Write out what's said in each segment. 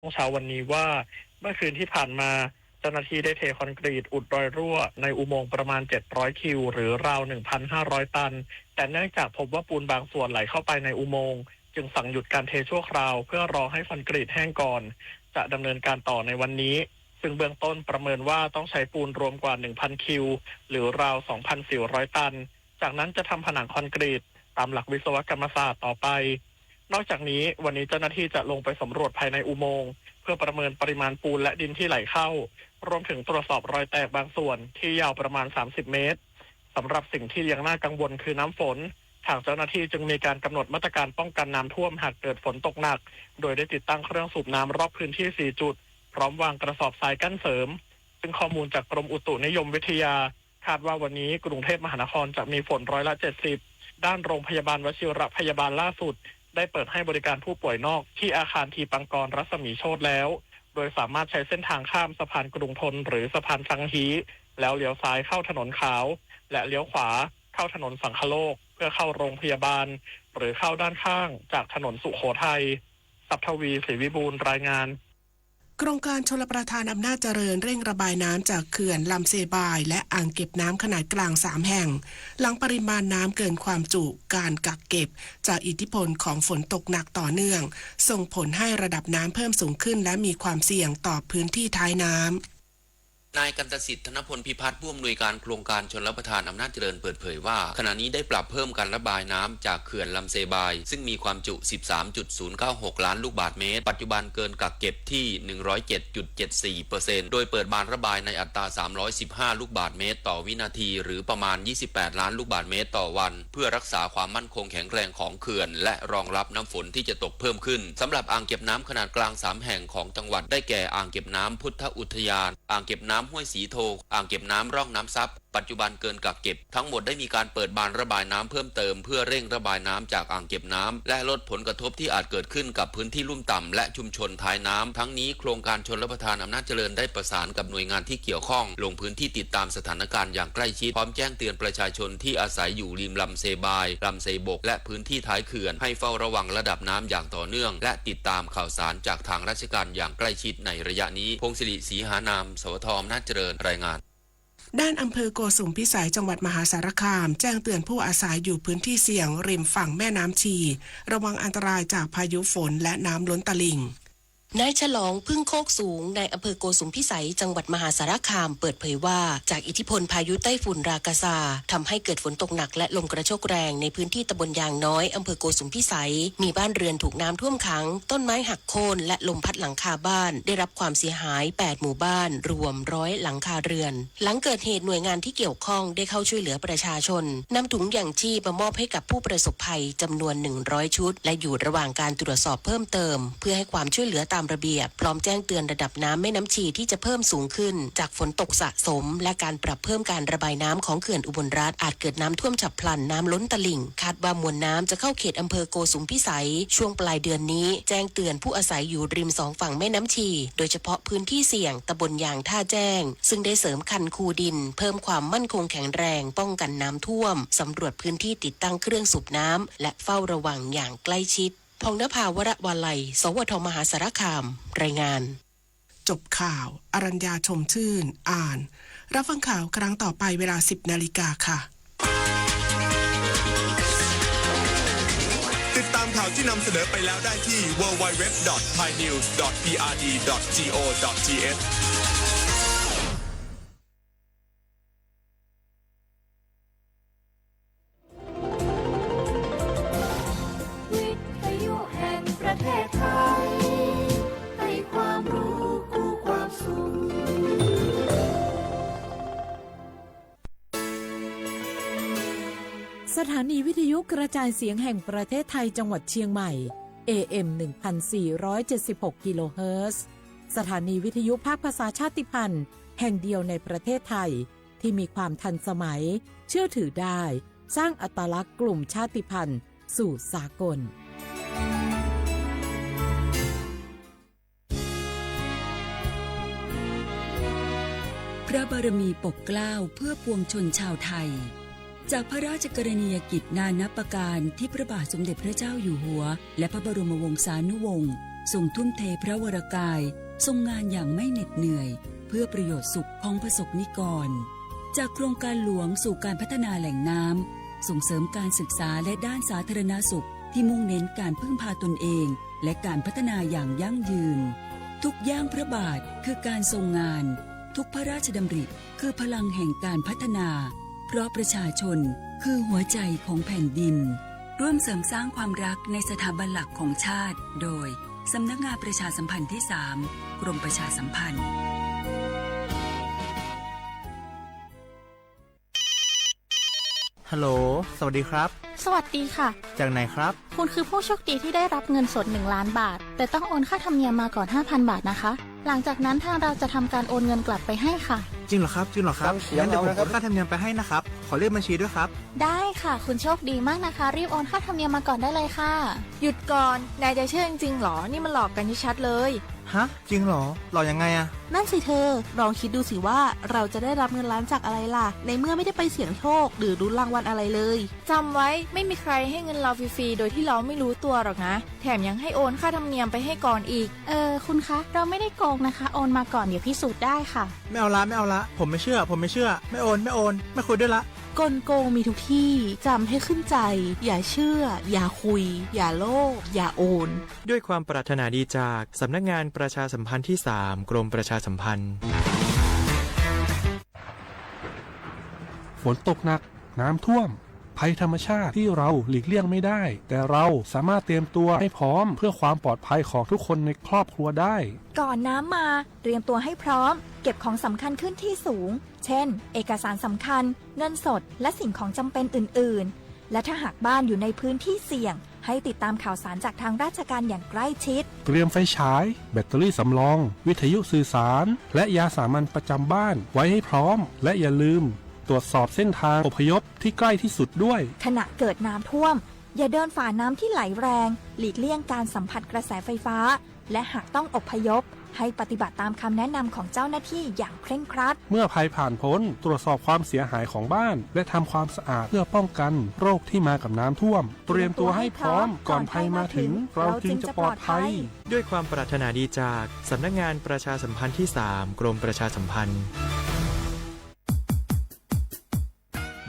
ช่วงเช้าวันนี้ว่า เมื่อคืนที่ผ่านมา เจ้าหน้าที่ได้เทคอนกรีตอุดรอยรั่วในอุโมงค์ประมาณ เจ็ดร้อย คิว หรือราว หนึ่งพันห้าร้อย ตัน แต่เนื่องจากพบว่าปูนบางส่วนไหลเข้าไปในอุโมงค์ จึงสั่งหยุดการเทชั่วคราว เพื่อรอให้คอนกรีตแห้งก่อน จะดำเนินการต่อในวันนี้ ซึ่งเบื้องต้นประเมินว่าต้องใช้ปูนรวมกว่า หนึ่งพัน คิว หรือราว สองพันสี่ร้อย ตัน จากนั้นจะทำผนังคอนกรีตตามหลักวิศวกรรมศาสตร์ต่อไป นอกจากนี้วันนี้เจ้าหน้าที่จะลงไปสำรวจภายในอุโมงค์ เพื่อประเมินปริมาณปูนและดินที่ไหลเข้า รวมถึงตรวจสอบรอยแตกบางส่วนที่ยาวประมาณ สามสิบ เมตร สำหรับสิ่งที่ยังน่ากังวลคือน้ำฝน ทางเจ้าหน้าที่จึงมีการกำหนดมาตรการป้องกันน้ำท่วมหากเกิดฝนตกหนัก โดยได้ติดตั้งเครื่องสูบน้ำรอบพื้นที่ สี่ จุด พร้อมวางกระสอบทรายกั้นเสริม ซึ่งข้อมูลจากกรมอุตุนิยมวิทยา คาดว่าวันนี้กรุงเทพมหานครจะมีฝนร้อยละ เจ็ดสิบ ด้านโรงพยาบาลวชิรพยาบาลล่าสุด ได้เปิดให้บริการผู้ป่วยนอกที่อาคารทีปังกรรัศมีโชติแล้ว โดยสามารถใช้เส้นทางข้ามสะพานกรุงทนหรือสะพานซังฮี แล้วเลี้ยวซ้ายเข้าถนนขาว และเลี้ยวขวาเข้าถนนสังคโลก เพื่อเข้าโรงพยาบาล หรือเข้าด้านข้างจากถนนสุโขทัย ศักดิ์ทวี ศรีวิบูลย์ รายงาน โครงการชลประทานอำนาจเจริญเร่งระบายน้ำจากเขื่อนลำเซบายและอ่างเก็บน้ำขนาดกลางสามแห่ง หลังปริมาณน้ำเกินความจุการกักเก็บจากอิทธิพลของฝนตกหนักต่อเนื่อง ส่งผลให้ระดับน้ำเพิ่มสูงขึ้นและมีความเสี่ยงต่อพื้นที่ท้ายน้ำ นายกันตสิทธิ์ ธนพลพิพัฒน์ ผู้อำนวยการโครงการชลประทานอำนาจเจริญเปิดเผยว่า ขณะนี้ได้ปรับเพิ่มการระบายน้ำจากเขื่อนลำเซบาย ซึ่งมีความจุ สิบสามจุดศูนย์เก้าหก ล้านลูกบาศก์เมตร ปัจจุบันเกินกักเก็บที่ หนึ่งร้อยเจ็ดจุดเจ็ดสี่เปอร์เซ็นต์ โดยเปิดบานระบายในอัตรา สามร้อยสิบห้าลูกบาศก์เมตรต่อวินาที หรือประมาณ ยี่สิบแปดล้านลูกบาศก์เมตรต่อวัน เพื่อรักษาความมั่นคงแข็งแรงของเขื่อน และรองรับน้ำฝนที่จะตกเพิ่มขึ้น สำหรับอ่างเก็บน้ำขนาดกลาง สามแห่งของจังหวัด ได้แก่อ่างเก็บน้ำพุทธอุทยาน อ่างเก็บน้ำห้วยสีโท อ่างเก็บน้ำร่องน้ำซับ ปัจจุบันเกินกักเก็บ ทั้งหมดได้มีการเปิดบานระบายน้ำเพิ่มเติม เพื่อเร่งระบายน้ำจากอ่างเก็บน้ำ และลดผลกระทบที่อาจเกิดขึ้นกับพื้นที่ลุ่มต่ำ และชุมชนท้ายน้ำ ทั้งนี้โครงการชลประทานอำนาจเจริญได้ประสานกับหน่วยงานที่เกี่ยวข้อง ลงพื้นที่ติดตามสถานการณ์อย่างใกล้ชิด พร้อมแจ้งเตือนประชาชนที่อาศัยอยู่ริมลำเซบาย ลำเซบก และพื้นที่ท้ายเขื่อน ให้เฝ้าระวังระดับน้ำอย่างต่อเนื่อง และติดตามข่าวสารจากทางราชการอย่างใกล้ชิดในระยะนี้ พงศิริ ศรีหานาม สวท อำนาจเจริญ รายงาน ด้านอำเภอโกสุมพิสัยจังหวัดมหาสารคาม แจ้งเตือนผู้อาศัยอยู่พื้นที่เสี่ยงริมฝั่งแม่น้ำชี ระวังอันตรายจากพายุฝนและน้ำล้นตลิ่ง นายฉลอง พึ่งโคกสูง นายอำเภอโกสุมพิสัยจังหวัดมหาสารคามเปิดเผยว่า จากอิทธิพลพายุไต้ฝุ่นราคาซา ทำให้เกิดฝนตกหนักและลมกระโชกแรงในพื้นที่ตำบลยางน้อย อำเภอโกสุมพิสัย มีบ้านเรือนถูกน้ำท่วมขัง ต้นไม้หักโค่น และลมพัดหลังคาบ้าน ได้รับความเสียหาย แปด หมู่บ้าน รวมร้อยหลังคาเรือน หลังเกิดเหตุหน่วยงานที่เกี่ยวข้องได้เข้าช่วยเหลือประชาชน นำถุงยังชีพมามอบให้กับผู้ประสบภัยจำนวน หนึ่งร้อย ชุด และอยู่ระหว่างการตรวจสอบเพิ่มเติม เพื่อให้ความช่วยเหลือตามระเบียบ พร้อมแจ้งเตือนระดับน้ำแม่น้ำชีที่จะเพิ่มสูงขึ้น จากฝนตกสะสม และการปรับเพิ่มการระบายน้ำของเขื่อนอุบลรัตน์ อาจเกิดน้ำท่วมฉับพลัน น้ำล้นตลิ่ง คาดว่ามวลน้ำจะเข้าเขตอำเภอโกสุมพิสัย ช่วงปลายเดือนนี้ แจ้งเตือนผู้อาศัยอยู่ริมสองฝั่งแม่น้ำชี โดยเฉพาะพื้นที่เสี่ยงตำบลยางท่าแจ้ง ซึ่งได้เสริมคันคูดิน เพิ่มความมั่นคงแข็งแรง ป้องกันน้ำท่วม สำรวจพื้นที่ติดตั้งเครื่องสูบน้ำ และเฝ้าระวังอย่างใกล้ชิด พงนภา วรวาลัย สวท มหาสารคาม รายงาน จบข่าว อรัญญา ชมชื่น อ่าน รับฟังข่าวครั้งต่อไปเวลา สิบนาฬิกาค่ะ ติดตามข่าวที่นำเสนอไปแล้วได้ที่ ดับเบิลยู ดับเบิลยู ดับเบิลยู ดอท ไทยนิวส์ ดอท พีอาร์ดี ดอท จีโอ ดอท ทีเอช วิทยุแห่งประเทศไทย ให้ความรู้คู่ความสุข สถานีวิทยุกระจายเสียงแห่งประเทศไทยจังหวัดเชียงใหม่ เอ เอ็ม หนึ่งพันสี่ร้อยเจ็ดสิบหก กิโลเฮิรตซ์ สถานีวิทยุภาคภาษาชาติพันธุ์แห่งเดียวในประเทศไทย ที่มีความทันสมัย เชื่อถือได้ สร้างอัตลักษณ์กลุ่มชาติพันธุ์สู่สากล พระบารมีปกเกล้าเพื่อปวงชนชาวไทย จากพระราชกรณียกิจนานับประการที่พระบาทสมเด็จพระเจ้าอยู่หัว และพระบรมวงศานุวงศ์ ทรงทุ่มเทพระวรกาย ทรงงานอย่างไม่เหน็ดเหนื่อย เพื่อประโยชน์สุขของประสบนิกร จากโครงการหลวงสู่การพัฒนาแหล่งน้ำ ส่งเสริมการศึกษาและด้านสาธารณสุข ที่มุ่งเน้นการพึ่งพาตนเอง และการพัฒนาอย่างยั่งยืน ทุกย่างพระบาทคือการทรงงาน ทุกพระราชดำริคือพลังแห่งการพัฒนา เพราะประชาชนคือหัวใจของแผ่นดิน ร่วมเสริมสร้างความรักในสถาบันหลักของชาติ โดย สำนักงานประชาสัมพันธ์ที่สาม กรมประชาสัมพันธ์ ฮัลโหล สวัสดีครับ สวัสดีค่ะ จากไหนครับ คุณคือผู้โชคดีที่ได้รับเงินสดหนึ่งล้านบาท แต่ต้องโอนค่าธรรมเนียมมาก่อนห้าพันบาทนะคะ หลังจากนั้นทางเราจะทำการโอนเงินกลับไปให้ค่ะ จริงเหรอครับ จริงเหรอครับ งั้นเดี๋ยวผมโอนค่าธรรมเนียมไปให้นะครับ ขอเลขบัญชีด้วยครับ ได้ค่ะ คุณโชคดีมากนะคะ รีบโอนค่าธรรมเนียมมาก่อนได้เลยค่ะ หยุดก่อน นายจะเชื่อจริงๆหรอ นี่มันหลอกกันชัดๆเลย ฮะ จริงเหรอ หลอกยังไงอะ นั่นสิเธอ ลองคิดดูสิว่าเราจะได้รับเงินล้านจากอะไรล่ะ ในเมื่อไม่ได้ไปเสี่ยงโชคหรือลุ้นรางวัลอะไรเลย จำไว้ ไม่มีใครให้เงินเราฟรีๆโดยที่เราไม่รู้ตัวหรอกนะ แถมยังให้โอนค่าธรรมเนียมไปให้ก่อนอีก เออ คุณคะ เราไม่ได้โกงนะคะ โอนมาก่อน เดี๋ยวพิสูจน์ได้ค่ะ ไม่เอาละ ไม่เอาละ ผมไม่เชื่อ ผมไม่เชื่อ ไม่โอน ไม่โอน ไม่คุยด้วยละ กลโกงมีทุกที่ จำให้ขึ้นใจ อย่าเชื่อ อย่าคุย อย่าโลภ อย่าโอน ด้วยความปรารถนาดีจากสำนักงานประชาสัมพันธ์ที่สาม กรมประชาสัมพันธ์ ฝนตกหนัก น้ำท่วม ภัยธรรมชาติที่เราหลีกเลี่ยงไม่ได้ แต่เราสามารถเตรียมตัวให้พร้อมเพื่อความปลอดภัยของทุกคนในครอบครัวได้ ก่อนน้ำมา เตรียมตัวให้พร้อม เก็บของสำคัญขึ้นที่สูง เช่น เอกสารสำคัญ เงินสด และสิ่งของจำเป็นอื่นๆ และถ้าหากบ้านอยู่ในพื้นที่เสี่ยง ให้ติดตามข่าวสารจากทางราชการอย่างใกล้ชิด เตรียมไฟฉาย แบตเตอรี่สำรอง วิทยุสื่อสาร และยาสามัญประจำบ้านไว้ให้พร้อม และอย่าลืมตรวจสอบเส้นทางอพยพที่ใกล้ที่สุดด้วย ขณะเกิดน้ำท่วม อย่าเดินฝ่าน้ำที่ไหลแรง หลีกเลี่ยงการสัมผัสกระแสไฟฟ้า และหากต้องอพยพ ให้ปฏิบัติตามคำแนะนำของเจ้าหน้าที่อย่างเคร่งครัด เมื่อภัยผ่านพ้น ตรวจสอบความเสียหายของบ้าน และทำความสะอาดเพื่อป้องกันโรคที่มากับน้ำท่วม เตรียมตัวให้พร้อม ก่อนภัยมาถึง เราจึงจะปลอดภัย ด้วยความปรารถนาดีจากสำนักงานประชาสัมพันธ์ที่สาม กรมประชาสัมพันธ์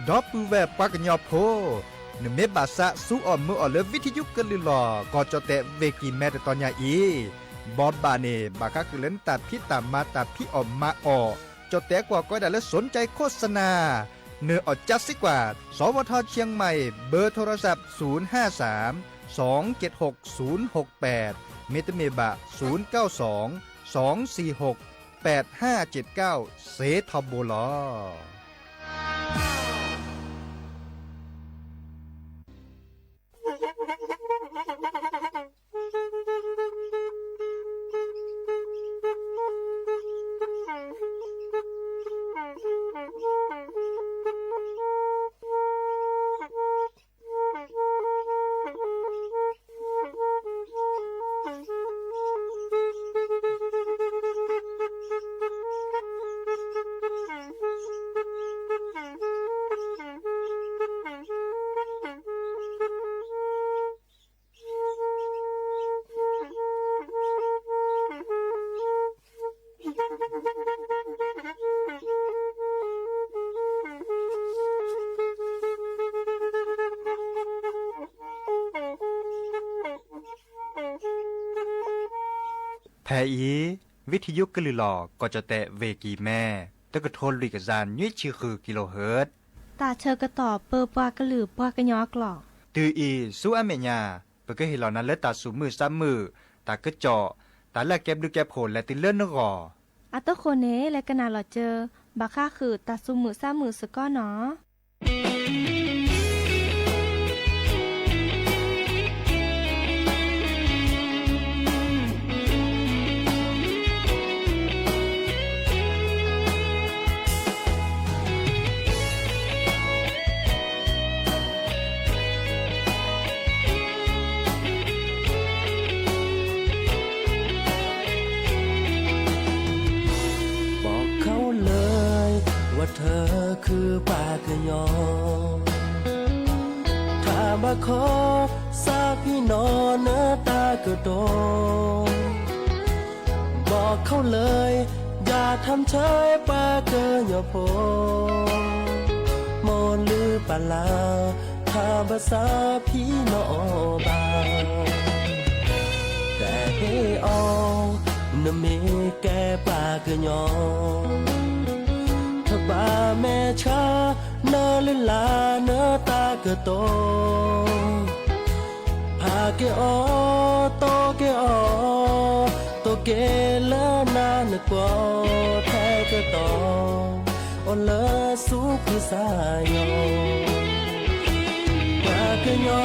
ဒီပုၢ်ဝဲၢ်ပှၤကညီဖိ, နမ့ၢ်ဘၣ်သးစူးအီၣ်မုာ်အီၣ်လၢ ဝံထယုကလုာ်လီၤ ကီၢ်ကၠီၣ်တဲၣ် ဝ့ၢ်ကံၢ်မဲ တတီၤညါအံၤ, ဘီဘၣ်န့ၣ် ဘၣ်ဃးဃုာ်လၢနတၢ်ဖံးတၢ်မၤတၢ်ဖံးအီၣ်မၤအီၣ်, ကၠီၣ်တဲၣ်ကွၢ်ကီဒၣ်လၢ สนใจโฆษณา နၢၤအီၣ်ကၠါစ့ၢ်ကီး, สวท เชียงใหม่ เบอร์โทรศัพท์ ศูนย์ห้าสาม สองเจ็ดหก ศูนย์หกแปด မ့တမ့ၢ်ဘၣ် ศูนย์เก้าสอง สองสี่หก แปดห้าเจ็ดเก้า စ့ထီဘိလီၤ. ဖဲအံၤ ဝံထယုကလုာ်လီၤ ကီၢ်ကၠီၣ်တဲၣ် ဝ့ၢ်ကံၢ်မဲ တကထိလွံၢ်ကယၤနွံဆံဃု kilohertz တၢ်ဆၢကတီၢ်ပၢပှၤကလုာ်ပှၤကညီကျိာ်. တုၤအံၤ ဆူအမဲာ်ညါ ပကဟ့ၣ်လီၤနၤလၢတၢ်သူၣ်မုာ်သးမုာ်, တၢ်ကစီၣ်, တၢ်လၢအကဲဘျုးကဲဖှိၣ်လဲၤတုၤလၢနဂီၢ်. အဃိန့ၣ် လဲၤကနၣ်လီၤစၢၤ ဘၣ်ဃးဃုာ်တၢ်သူၣ်မုာ်သးမုာ်စ့ၢ်ကီးနီၤ. บอกเขาเลยว่าเธอคือป้าขยอ ถ้า ဘၣ်ခီ စးဖံးနီၣ်နတၢ်ကတိၤ ဘီခိၣ်လၢ ယၤထၢမ်ဆၢပှၤကညီဖိ မိၢ်လုၢ်ပၢ်လၢ် ထါဘၣ်စးဖံးနီၣ်အီၤဘၣ် တဟ့ၣ်အီၤ နမ့ၢ်ကဲပှၤကညီ တဘၣ်မဲာ်ဆှး နလုၢ်လၢ်နတၢ်ကတိၤ ဖးက့ၤအီၤ တိၢ်က့ၤအီၤ တိၢ်က့ၤလၢနၤနကွီၢ် ထဲကတီၤ အိၣ်လၢဆူခွံစါယီၤ ပှၤကညီ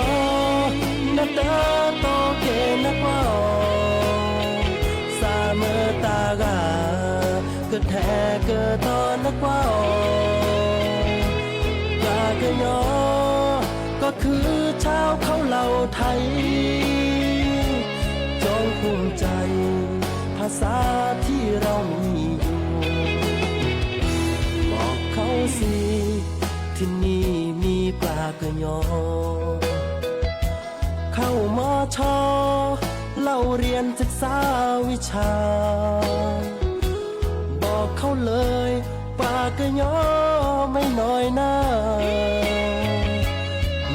နတၢ်တိၢ်က့ၤနကွီၢ် စးမၢတၢ်ဂၤ ကထဲကတီၤနကွၢ်အီၤ ပှၤကညီ ကီၢ်ခုၣ်ဆၣ်ခီၣ်လီၤထါအံၤ จงภูมิใจ ภาษาที่เรามีอยู่ บอกเขาสิ ที่นี่มีปลาเกยอ เข้ามาชอ เล่าเรียนศึกษาวิชา บอกเขาเลย ปลาเกยอไม่น้อยหน้า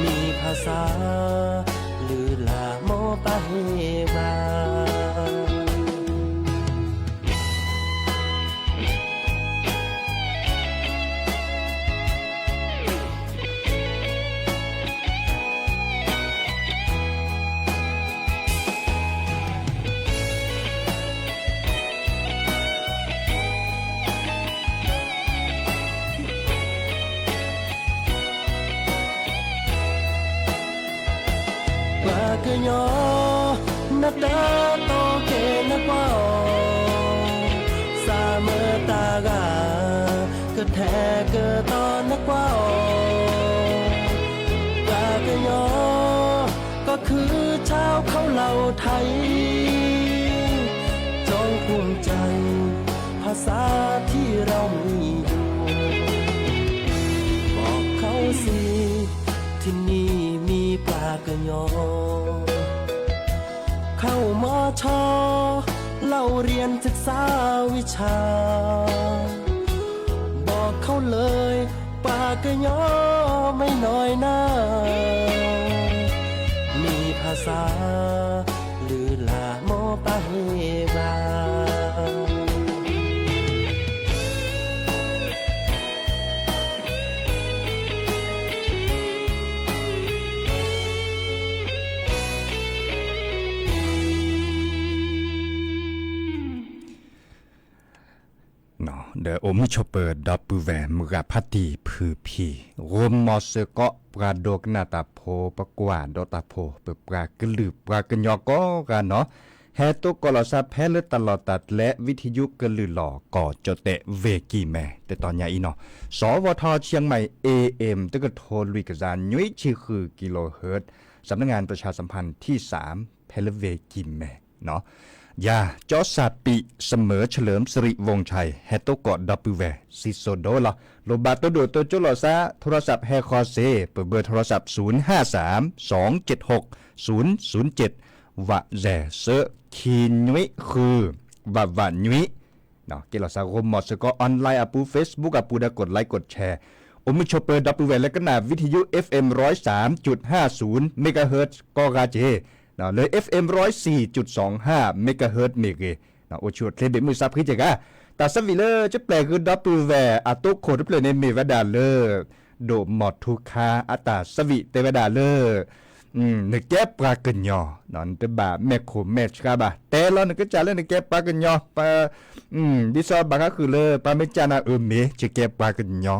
มีภาษา หรือหลาโมปะเฮวา ပှၤကညီ နတၢ်တိၢ်က့ၤနကွၢ်အီၤ စးမၢတၢ်ဂၤ ကထဲကတီၤနကွၢ်အီၤ ပှၤကညီ ကီၢ်ခုၣ်ဆၣ်ခီၣ်လီၤထါအံၤ จงภูมิใจ ภาษาที่เรามีอยู่ บอกเขาสิ ที่นี่มีปลาเกยอ เข้ามาชอ เล่าเรียนศึกษาวิชา บอกเขาเลย ปลาเกยอไม่น้อยหน้า มีภาษา หรือหลาโมปะเฮวา ဒီးအိၣ်မုာ်ဆိးပၢၤဒီပုၢ်ဝဲၢ်မုၢ်ဂၤဖးတံၢ်ဖုဖံ ဂိၢ်မီၤစၢၤကီး ပှၤဒိကနၣ်တၢ်ဖိ ပှၤကွၢ်ဒီးတၢ်ဖိ ပပှၤကလုာ်ပှၤကညီကိးဂၤနီၤ ဟဲတိၢ်ကီးလီၤစၢ်ဖဲလၢတၢ်လီၢ်တၢ်ကျဲ ဝံထယုကလုာ်လီၤ ကီၢ်ကၠီၣ်တဲၣ် ဝ့ၢ်ကံၢ်မဲ တတီၤညါအံၤနီၤ စဝထ เชียงใหม่ เอเอ็ม တကထိလွံၢ်ကယၤနွံဆံဃု กิโลเฮิรตซ์ สำนักงานประชาสัมพันธ์ที่สาม ဖဲလၢဝ့ၢ်ကံၢ်မဲ ယၤ ကၠီစၢ်ပံး เสมอเฉลิมสิริวงศ์ชัย ဟဲတိၢ်ကီးဒီပုၢ်ဝဲၢ် စံၣ်စိၤဒိလီၤ လိၣ်ဘၣ်တိၢ်ဒိၣ်တိၢ်ကၠိလီၤစၢ် โทรศัพท์ ဟဲဃီၤစ့ၢ် ပဘၢၣ် โทรศัพท์ ศูนย์ห้าสาม สองเจ็ดหก ศูนย์ศูนย์เจ็ด ဝးစဲး ဆၢခံနွံဃု ဝးဝးနွံ က့ၤလီၤစၢ်ဂိၢ်မီၤစၢၤကီး online အပူၤ Facebook အပူၤဒီး กดไลค์ กดแชร์ အိၣ်မုာ်ဆိးပၢၤဒီပုၢ်ဝဲၢ်လၢကနၣ် วิทยุ เอฟเอ็ม ร้อยสามจุดห้าศูนย์ เมกะเฮิรตซ์ ကိးဂၤက့ၤ လၢ เอฟเอ็ม ร้อยสี่จุดสองห้า เมกะเฮิรตซ์ မ့ၢ်ဂ့ၤ အိၣ်ဆူၣ်အိၣ်ချ့ဘၣ်မုာ်စးဖှံက့ၤဂၤ တၢ်ဆၢဝံၤလၢ ကပျဲၢ်ဂုၢ်ဒီပုၢ်ဝဲၢ် အတိၢ်ခိၣ်တဖျၢၣ်န့ၣ် မ့ၢ်ဝဲဒၣ်လၢ ဒိၣ်မီၤထူခါ အတၢ်ဆၢဝံၤတဲဝဲဒၣ်လၢ နကဲပှၤကညီ နတဘၣ်မဲာ်ခိၣ်မဲာ်ဆှးဘၣ် တဲလီၤနကစၢ်လၢနကဲပှၤကညီ ဒ်သိးဘၣ်ဃးဃုာ်လၢ ပှၤမ့ၢ်ကးနၤအၢမ့ၢ် ယကဲပှၤကညီ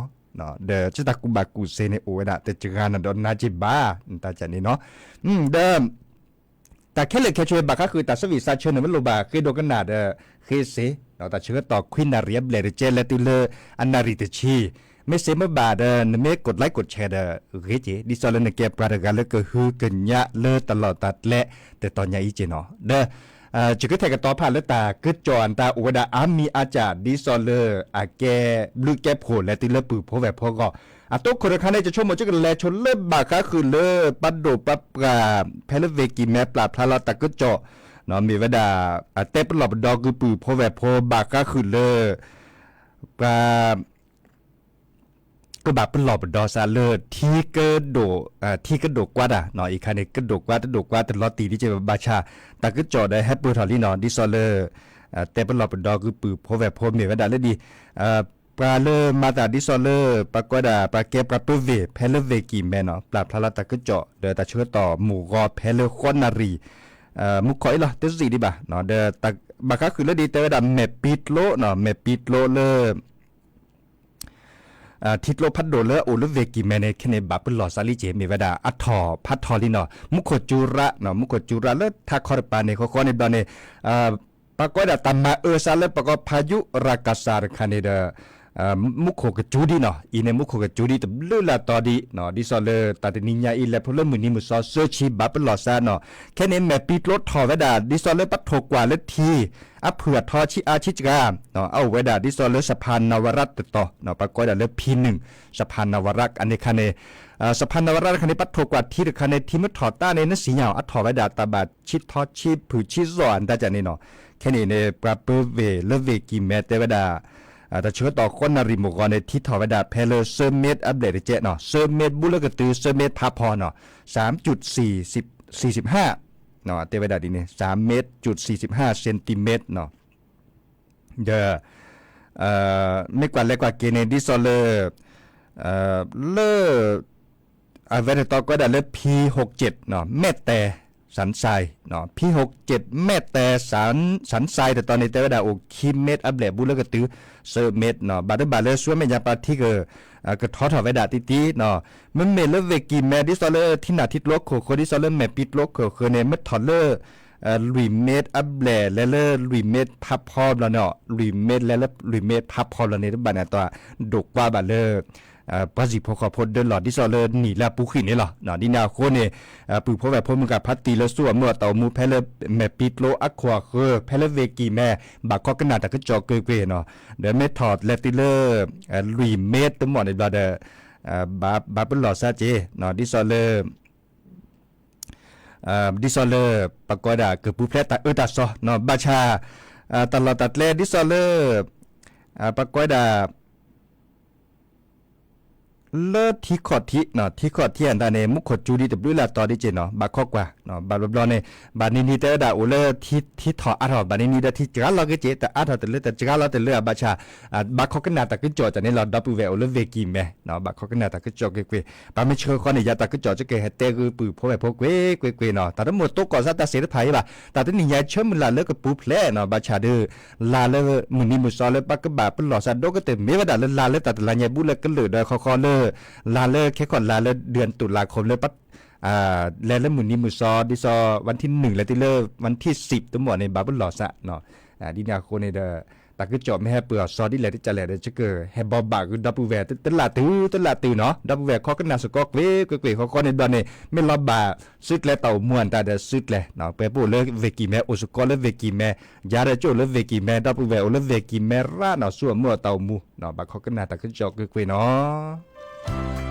ဒီး ဆၢတၢ်ကူၣ်ဘၣ်ကူၣ်သ့န့ၣ် အိၣ်ဝဲဒၣ် တစှၤနၤဒီးနၤက့ၤဘၣ် တၢ်ကန့ၣ်နီၤ ဒီး တၢ်ခဲလၢာ်ခဲဆ့ဘၣ်ဃးဃုာ်တၢ်ဆၢဝံၤစးဆၢန့ၣ် မ့ၢ်လိၣ်ဘၣ်ဃ့ဒိကနၣ်ဒီး ဃ့စ့ၢ် တၢ်ဆၢကတီၢ်ခွံနၣ်ရံၣ်အဘျဲၣ်တကဲ လဲၤတုၤလၢအနၣ်ရံၣ်တဆံ မ့ၢ်စ့ၢ်မ့ၢ်ဘၣ်ဒီး နမ့ၢ် กดไลค์ กดแชร์ ဒီး ဂ့ၤက့ၤ ဒ်သိးလၢနကဲပှၤတဂၤလၢကဟုကညးလၢတၢ်လီၢ်တၢ်ကျဲ တတီၤညါအံၤက့ၤနီၤ ဒီး ယကထဲကတီၤဖးလၢတၢ်ကစီၣ်အတၢ်အိၣ်ဝဲဒၣ်အါမံၤအါစှၤ ဒ်သိးလၢအကဲဘျုးကဲဖှိၣ်လဲၤတုၤလၢပုၢ်ဖိဝဲၢ်ဖိအဂီၢ် အတိခိၣ်တခါန့ၣ် ယဆိကမိၣ် ယကလဲၤဆိလၢဘၣ်ဃးဃုာ်လၢပှၤဒိၣ်ပှၤပှၢ် ဖဲလၢဝ့ၢ်ကံၢ်မဲ ပျၢ်ဖျါလီၤတၢ်ကစီၣ်, မ့ၢ်ဝဲဒၣ် တဲပလီၢ်ပဒီကွံာ်ပုၢ်ဖိဝဲၢ်ဖိ ဘၣ်ဃးဃုာ်လၢ ပှၤ ကဘၣ်ပလီၢ်ပဒီစးလၢ ထံကဒိၣ် ထံကဒိၣ်ကွၢ်တၢ်, အံၤခါန့ၣ် ကဒိၣ်ကွၢ်တဒိၣ်ကွၢ်တလီၤတံၢ်ဒ်ကဲးဘၣ်ဆၣ် တၢ်ကစီၣ်ဒီးဟဲပၢၢ်ထီၣ်လံနီၤ, ဒ်သိးလၢ တဲပလီၢ်ပဒီကွံာ်ပုၢ်ဖိဝဲၢ်ဖိ မ့ၢ်ဝဲဒၣ်လၢဒ် ပှၤလၢမၤတၢ်ဒ်သိးလၢ ပှၤကိးဝဲဒၣ် ပှၤကဲပှၤပၢဝ့ၢ် ဖဲလၢဝ့ၢ်ကံၢ်မဲနီၤ ပျၢ်ဖျါလီၤတၢ်ကစီၣ် ဒီးတၢ်ဆၢကတီၢ်မုၢ်ဂီၤဖဲလၢဃိးနၣ်ရံၣ် မူခိၣ်အံၤလီၤ တစံးဒံးဘၣ်, ဒီး ဘၣ်ဃးဃုာ်လၢဒ်တဲဝဲဒၣ် မဲာ်ပံကျိနီၤ, မဲာ်ပံကျိလၢ ထံကျိဖးဒိၣ်လၢအအိၣ်လၢဝ့ၢ်ကံၢ်မဲန့ၣ် ခဲန့ၣ်ဘၣ်ပလီၢ်စးလံက့ၤ မ့ၢ်ဝဲဒၣ်အထီၣ်ဖးထီလံနီၤ, မူခိၣ်စူၤရး, မူခိၣ်စူၤရးလၢထးခီတပၤန့ၣ် ဃီဃီန့ၣ်ဘျီန့ၣ် ပှၤကိးဝဲဒၣ်တၢ်မၤအၢစးလၢပှၤကိး พายุราชา တခါန့ၣ်ဒီး မူခိၣ်ကစူၤဒံးနီၤ, အံၤန့ၣ် မူခိၣ်ကစူၤဒံးတဘျုးလၢ်တီၤဒံး, ဒ်သိးလၢတၢ်တနံၤညါအံၤ လဲၤဖိလၢမုၢ်နံၤမုၢ်စီၤ စၢဆံဘၣ်ပလီၢ်စးနီၤ, ခဲန့ၣ် မဲာ်ပံကျိထီၣ်ဝဲဒၣ် ဒ်သိးလၢပှၤထိၣ်ကွၢ်လၢထံ အဖုၣ်အထီဆံးအါဆံးစှၤ အအိၣ်ဝဲဒၣ် ဒ်သိးလၢ สภา นวรัฐ တတီၤ, ပှၤကိးဝဲဒၣ်လၢ P หนึ่ง สภา นวรัฐ အန့ၣ်ခါန့ၣ် สภา นวรัฐ တခါန့ၣ် ပှၤထိၣ်ကွၢ်ထံတခါန့ၣ် ထံမ့ၢ်ထီၣ်တၢ်န့ၣ် နစံၣ်ညါအီၤ အထီၣ်ဝဲဒၣ်တၢ်ဘၣ်ဆံးထီဆံးဖုၣ်ဆံးစီၤအတၢ်ကန့ၣ်နီၤ, ခဲန့ၣ်န့ၣ် ပှၤပၢဝ့ၢ်လၢဝ့ၢ်ကံၢ်မဲတဲဝဲဒၣ် တၢ်ဆၢကတီၢ်ဃိးနၣ်ရံၣ်မုၢ်ဂီၤန့ၣ် ထံထီၣ်ဝဲဒၣ်ဖဲလၢ သၢမ့ၢ်အဘျဲၣ်တကဲးနီၤ, သၢမ့ၢ်ဘူးလၢကတုၤ သၢမ့ၢ်ဖးဖီနီၤ, စၢမ်ကၠုၣ်သံၣ် သံၣ်သံၣ်ဟါ တဲဝဲဒၣ်ဒ်န့ၣ် သၢမ့ၢ်ကၠုၣ်သံၣ်သံၣ်ဟါ စဲၣ်တီၣ်မဲးနီၤ, ဒီး မ့ၢ်ကွၢ်လဲၤကွၢ်က့ၤန့ၣ် ဒ်သိးလၢ လၢ အဝဲတတီၤကိးဝဲဒၣ်လၢ P หกเจ็ดနီၤ, แม่แต่สันทรายနီၤ, P หกเจ็ด แม่แต่สันทราย တတီၤန့ၣ် တဲဝဲဒၣ်အိၣ်ခံမ့ၢ်အဘျဲၣ်ဘူးလၢကတုၤ သၢမ့ၢ်နီၤ, ဘၣ်တဘၣ်လၢ ဆူမဲာ်ညါပှၤထံက ကထီထီၣ်ဝဲဒၣ်တံၢ်တံၢ်နီၤ, မ့မ့ၢ်လၢဝ့ၢ်ကံၢ်မဲ ဒ်သိးလၢထံနၢ်ထံကျိခိၣ်ဃၢၤ ဒ်သိးလၢမဲာ်ပံကျိခိၣ်ဃၢၤန့ၣ် မ့ၢ်ထီၣ်လၢ လွံၢ်မ့ၢ်အဘျဲၣ် လဲၤလၢလွံၢ်မ့ၢ်ဖးဖီဘျီန့ၣ်, လွံၢ်မ့ၢ်လဲၤလၢလွံၢ်မ့ၢ်ဖးဖီဘျီန့ၣ် တဘၣ်န့ၣ်အတီၢ် ဒိၣ်ကွၢ်ဘၣ်လၢ ပှၤစံၣ်ဖိဃီဖိဒၢလီၢ် ဒ်သိးလၢနံၣ်လၢအပူၤဃံန့ၣ်လီၤ. ဒ်န့ၣ်အဃိန့ၣ် ပုၢ်ဖိဝဲၢ်ဖိမုၢ်ဂၢ်ဖးတံၢ်လၢဆူအမုၢ်အတၢ်အိၣ်မူဖဲလၢမဲာ်ပံကျိအခိၣ်အဃၢၤ ဖဲလၢဝ့ၢ်ကံၢ်မဲ ဘၣ်ခိးကနၣ်တၢ်ကစီၣ်ကွ့ၢ်ကွ့ၢ်နီၤ, ဒီးမ့ၢ်ထီၣ်လဲၤတုၤလၢ လွံၢ်မ့ၢ်တမီၢ်န့ၣ်ဘျီဒီး ဘၣ်ပလီၢ်စးက့ၤ ဒ်သိးလၢ ဒ်သိးလၢ ပကိးဒၣ်ကပူၤဖျဲးတၢ်အၢတၢ်သီနီၤ, ဘၣ်ဆၣ် တၢ်လီၢ်တၢ်ကျဲ ဒ်သိးလၢ ပကိးဒၣ် လၢထံခီၣ်ထံး ထံခီၣ်ထံးအတၢ်န့ၣ် မူခိၣ်စူၤဒံးတဘျုးလၢ်တီၤဒ်က့ၤနီၤ, ဘၣ်ခိးကွၢ် ဘၣ်ဘျီဘျီန့ၣ် ဘၣ်နံၤနံၤတဲဝဲဒၣ်အိၣ်လၢထံထီၣ်အါထီၣ် ဘၣ်နံၤနံၤဒီးထံစှၤလီၤက့ၤက့ၤ တအါထီၣ်တလၢ တစှၤလီၤတလၢအဘၣ်ဆၣ် ဘၣ်ခိးကနၣ်တၢ်ကစီၣ်န့ၣ်လီၤ ဒီပုၢ်ဝဲၢ်အိၣ်လၢဝ့ၢ်ကံၢ်မဲ ဘၣ်ခိးကနၣ်တၢ်ကစီၣ်ကွ့ၢ်ကွ့ၢ်, ဘၣ်မ့ၢ်ဆှၢဃီန့ၣ် ယၤတၢ်ကစီၣ်ကကဟဲတဲဂုာ်ပုၢ်ဖိဝဲၢ်ဖိကွ့ၢ်ကွ့ၢ်ကွ့ၢ်နီၤ, တၢ်တမိၣ်တိကိးစးတၢ်စ့ၣ်တဖၣ်အံၤဘၣ်, တၢ်တနံၤညါဆၢမုၢ်လၢ်လၢကပူၤဖျဲးနီၤ, ဘၣ်ဆၣ်ဒီး လါလၢမုၢ်နံၤမုၢ်သီလၢပကဘၣ်ပလီၢ်စးဒိၣ်ကတၢၢ် မ့ၢ်ဝဲဒၣ်လၢလါလၢတၢ်တလါညါဘူးလၢကလုာ်ဒီးဃီဃီလၢ လါလၢခဲခီၣ်လါလၢဒုၣ်တုၤလါခီၣ်လၢ လဲၤလၢမုၢ်နံၤမုၢ်သီ ဒ်သိး วันที่หนึ่ง လဲၤတုၤလၢ วันที่สิบ တမီၢ်န့ၣ် ဘၣ်ပလီၢ်စးနီၤ, ဒ်န့ၣ်အဃိန့ၣ်ဒီး တၢ်ကစီၣ်မ့ၢ်ဟဲပၢၢ်အီၤစီၤဒ်လဲၣ်တကလဲၣ်ဒီး ယကဟဲဘိးဘၣ်ဂုာ်ဒီပုၢ်ဝဲၢ် တလၢ်တုၤ တလၢ်တုၤနီၤ, ဒီပုၢ်ဝဲၢ်ခိးကနၣ်စ့ၢ်ကီးကွ့ၢ်ကွ့ၢ်ကွ့ၢ်ဃီဃီန့ၣ်ဘျီန့ၣ် မ့ၢ်လီၤဘၣ်စုကျဲတၢ်အိၣ်မူအတၢ်ဒီးစုကျဲနီၤ, ပှဲၤပအိၣ်လၢဝ့ၢ်ကံၢ်မဲ အိၣ်စ့ၢ်ကီးလၢဝ့ၢ်ကံၢ်မဲ ယၤဒီးကအိၣ်လၢဝ့ၢ်ကံၢ်မဲ ဒီပုၢ်ဝဲၢ်အိၣ်လၢဝ့ၢ်ကံၢ်မဲရၣ်နီၤ ဆူအမုၢ်အတၢ်အိၣ်မူနီၤ, ဘၣ်ခိးကနၣ်တၢ်ကစီၣ်ကွ့ၢ်ကွ့ၢ်နီၤ.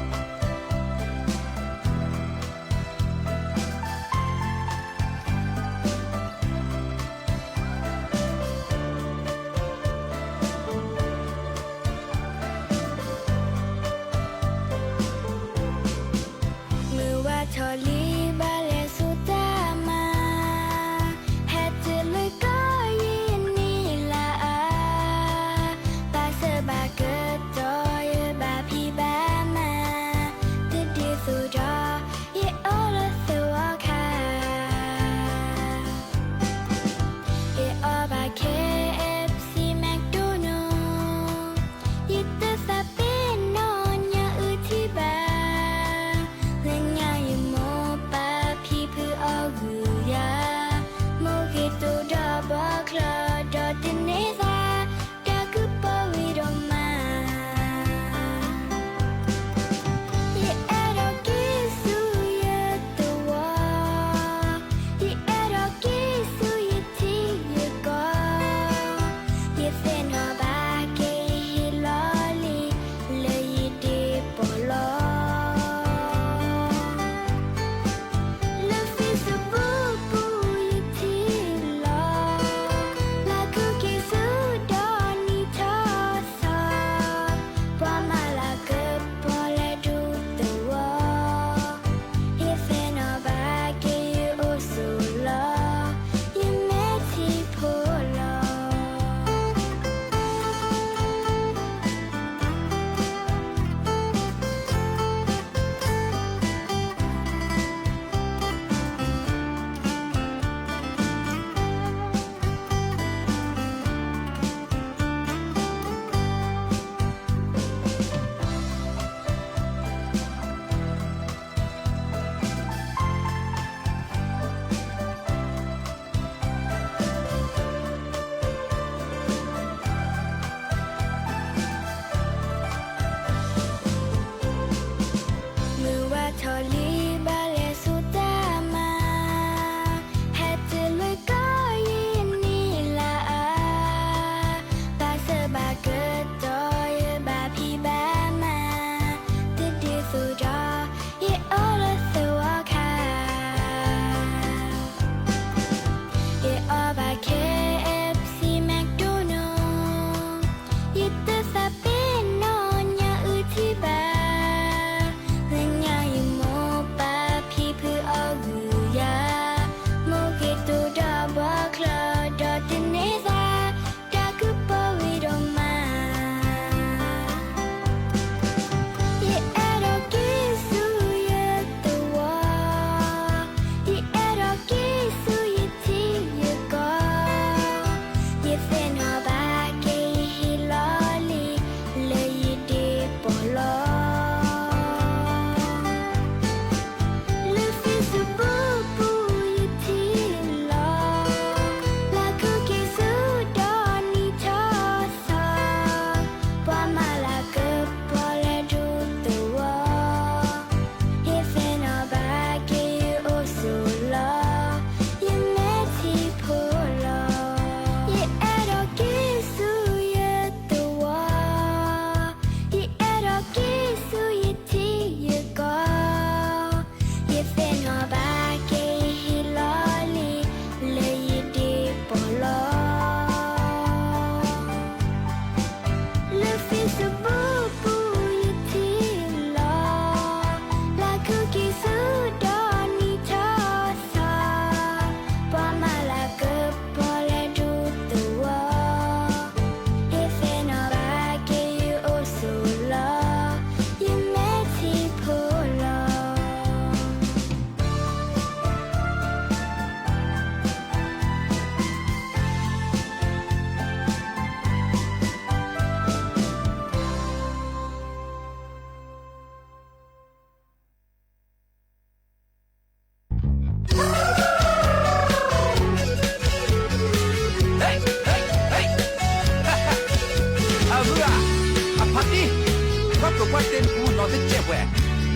ကွၢ်တ့ၢ်နဖိမုၣ်နီတစဲးဝဲ,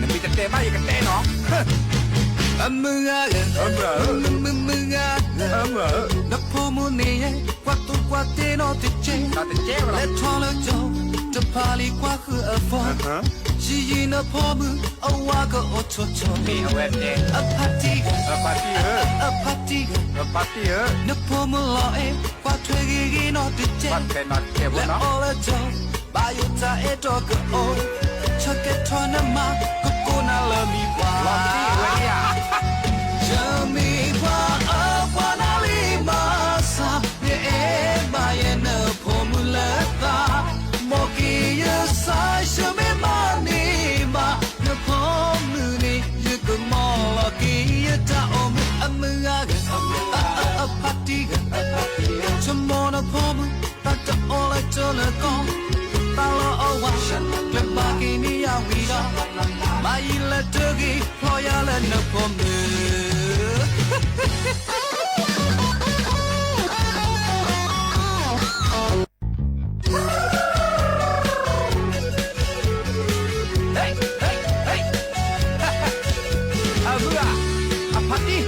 နမ့ၢ်တတဲဘၣ်ယကတဲနီၤ. အမုၢ်ဂၤဧၢ, မုၢ်မုၢ်မုၢ်ဂၤဧၢ, နဖိမုၣ်န့ၣ်ယဲ ကွၢ်သူကွၢ်တ့ၢ်နီတစဲး, လဲၤထီၣ်လၢကၠီ, တဖၣ်လံၤကွၢ်ဃုာ်အဖီ, ယံာ်ယံာ်နဖိမုၣ် အဝၤကအိၣ်ထီၣ်ထီၣ်, အဖါတံၢ်ဧၢ, အဖါတံၢ်ဧၢ, နဖိမုၣ်လီၤအဲၣ် ကွၢ်ထွဲဂ့ၤဂ့ၤနီတစဲး, လဲၤအီၣ်လၢကၠီ ဘၣ်ယိၣ်တၢ်အဲၣ်တီကအိၣ်, ဆၢကဲၤထီၣ်နမါ ကကိးနၤလၢမံၤပှၢ်, ယမံၤပှၢ်ဧၢ ပှၤနၤလံမၤစၢ်, ယအဲၣ်ဘၣ်ယဲနဖိမုၣ်လၢသး, မ်က့ၤယစၢ် ယမ့ၢ်မၤန့ၢ်ဘၣ် နဖိမုၣ်န့ၣ် ယကမီၢ်လီၤက့ၤယတၢ်အိၣ်မူ အမုၢ်ဂၤဧၢ, အဖါတံၢ်ဧၢ, ဆိကမိၣ်နဖိမုၣ် တၢ်တအိၣ်လၢကၠိလၢကီၢ်, တၢ်လီၢ်အဝၤ ကျဲဘၣ်က့ၤန့ၢ်ယၤဝံၤဒီး, မၤယံာ်လၢတဂ့ၤ ဖျီယၤလၢနဖိမုၣ် အမုၢ်ဂၤ, အဖါတံၢ်,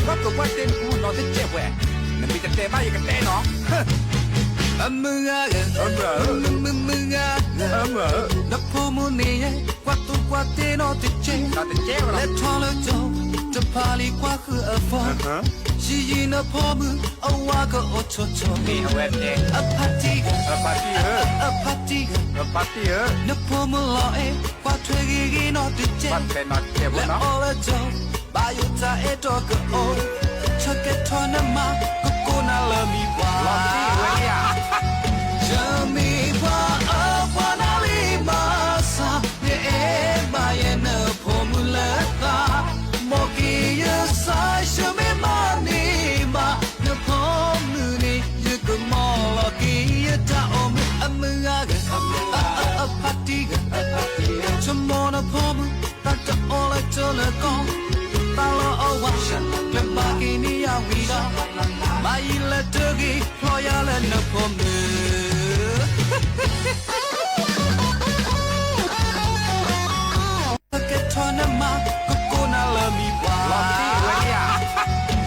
ကွၢ်သိးကွၢ်တ့ၢ်နဖိမုၣ်နီတစဲးဝဲ, နမ့ၢ်တတဲဘၣ်ယကတဲနီၤ. အမုၢ်ဂၤဧၢ, မုၢ်မုၢ်မုၢ်ဂၤဧၢ, နဖိမုၣ်န့ၣ်ယဲ ကွၢ်သူကွၢ်တ့ၢ်နီတစဲး, လဲၤထီၣ်လၢကၠီ, တဖၣ်လံၤကွၢ်ဃုာ်အဖီ, ယံာ်ယံာ်နဖိမုၣ် အဝၤကအိၣ်ထီၣ်ထီၣ်, အဖါတံၢ်ဧၢ, အဖါတံၢ်ဧၢ, နဖိမုၣ်လီၤအဲၣ် ကွၢ်ထွဲဂ့ၤဂ့ၤနီတစဲး, လဲၤအီၣ်လၢကၠီ, ဘၣ်ယိၣ်တၢ်အဲၣ်တီကအိၣ်, ဆၢကဲၤထီၣ်နမါ ကကိးနၤလၢမံၤပှၢ်, ယမံၤပှၢ်ဧၢ ပှၤနၤလံမၤစၢ်, ယအဲၣ်ဘၣ်ယဲနဖိမုၣ်လၢသး, မ်က့ၤယစၢ် ယမ့ၢ်မၤန့ၢ်ဘၣ် နဖိမုၣ်န့ၣ် ယကမီၢ်လီၤက့ၤယတၢ်အိၣ်မူ အမုၢ်ဂၤဧၢ, အဖါတံၢ်ဧၢ, ဆိကမိၣ်နဖိမုၣ် တၢ်တအိၣ်လၢကၠိလၢကီၢ်, တၢ်လီၢ်အဝၤ ကျဲဘၣ်က့ၤန့ၢ်ယၤဝံၤဒီး, မၤယံာ်လၢတဂ့ၤ ဖျီယၤလၢနဖိမုၣ် ဆၢကဲၤထီၣ်နမါ ကကိးနၤလၢမံၤပှၢ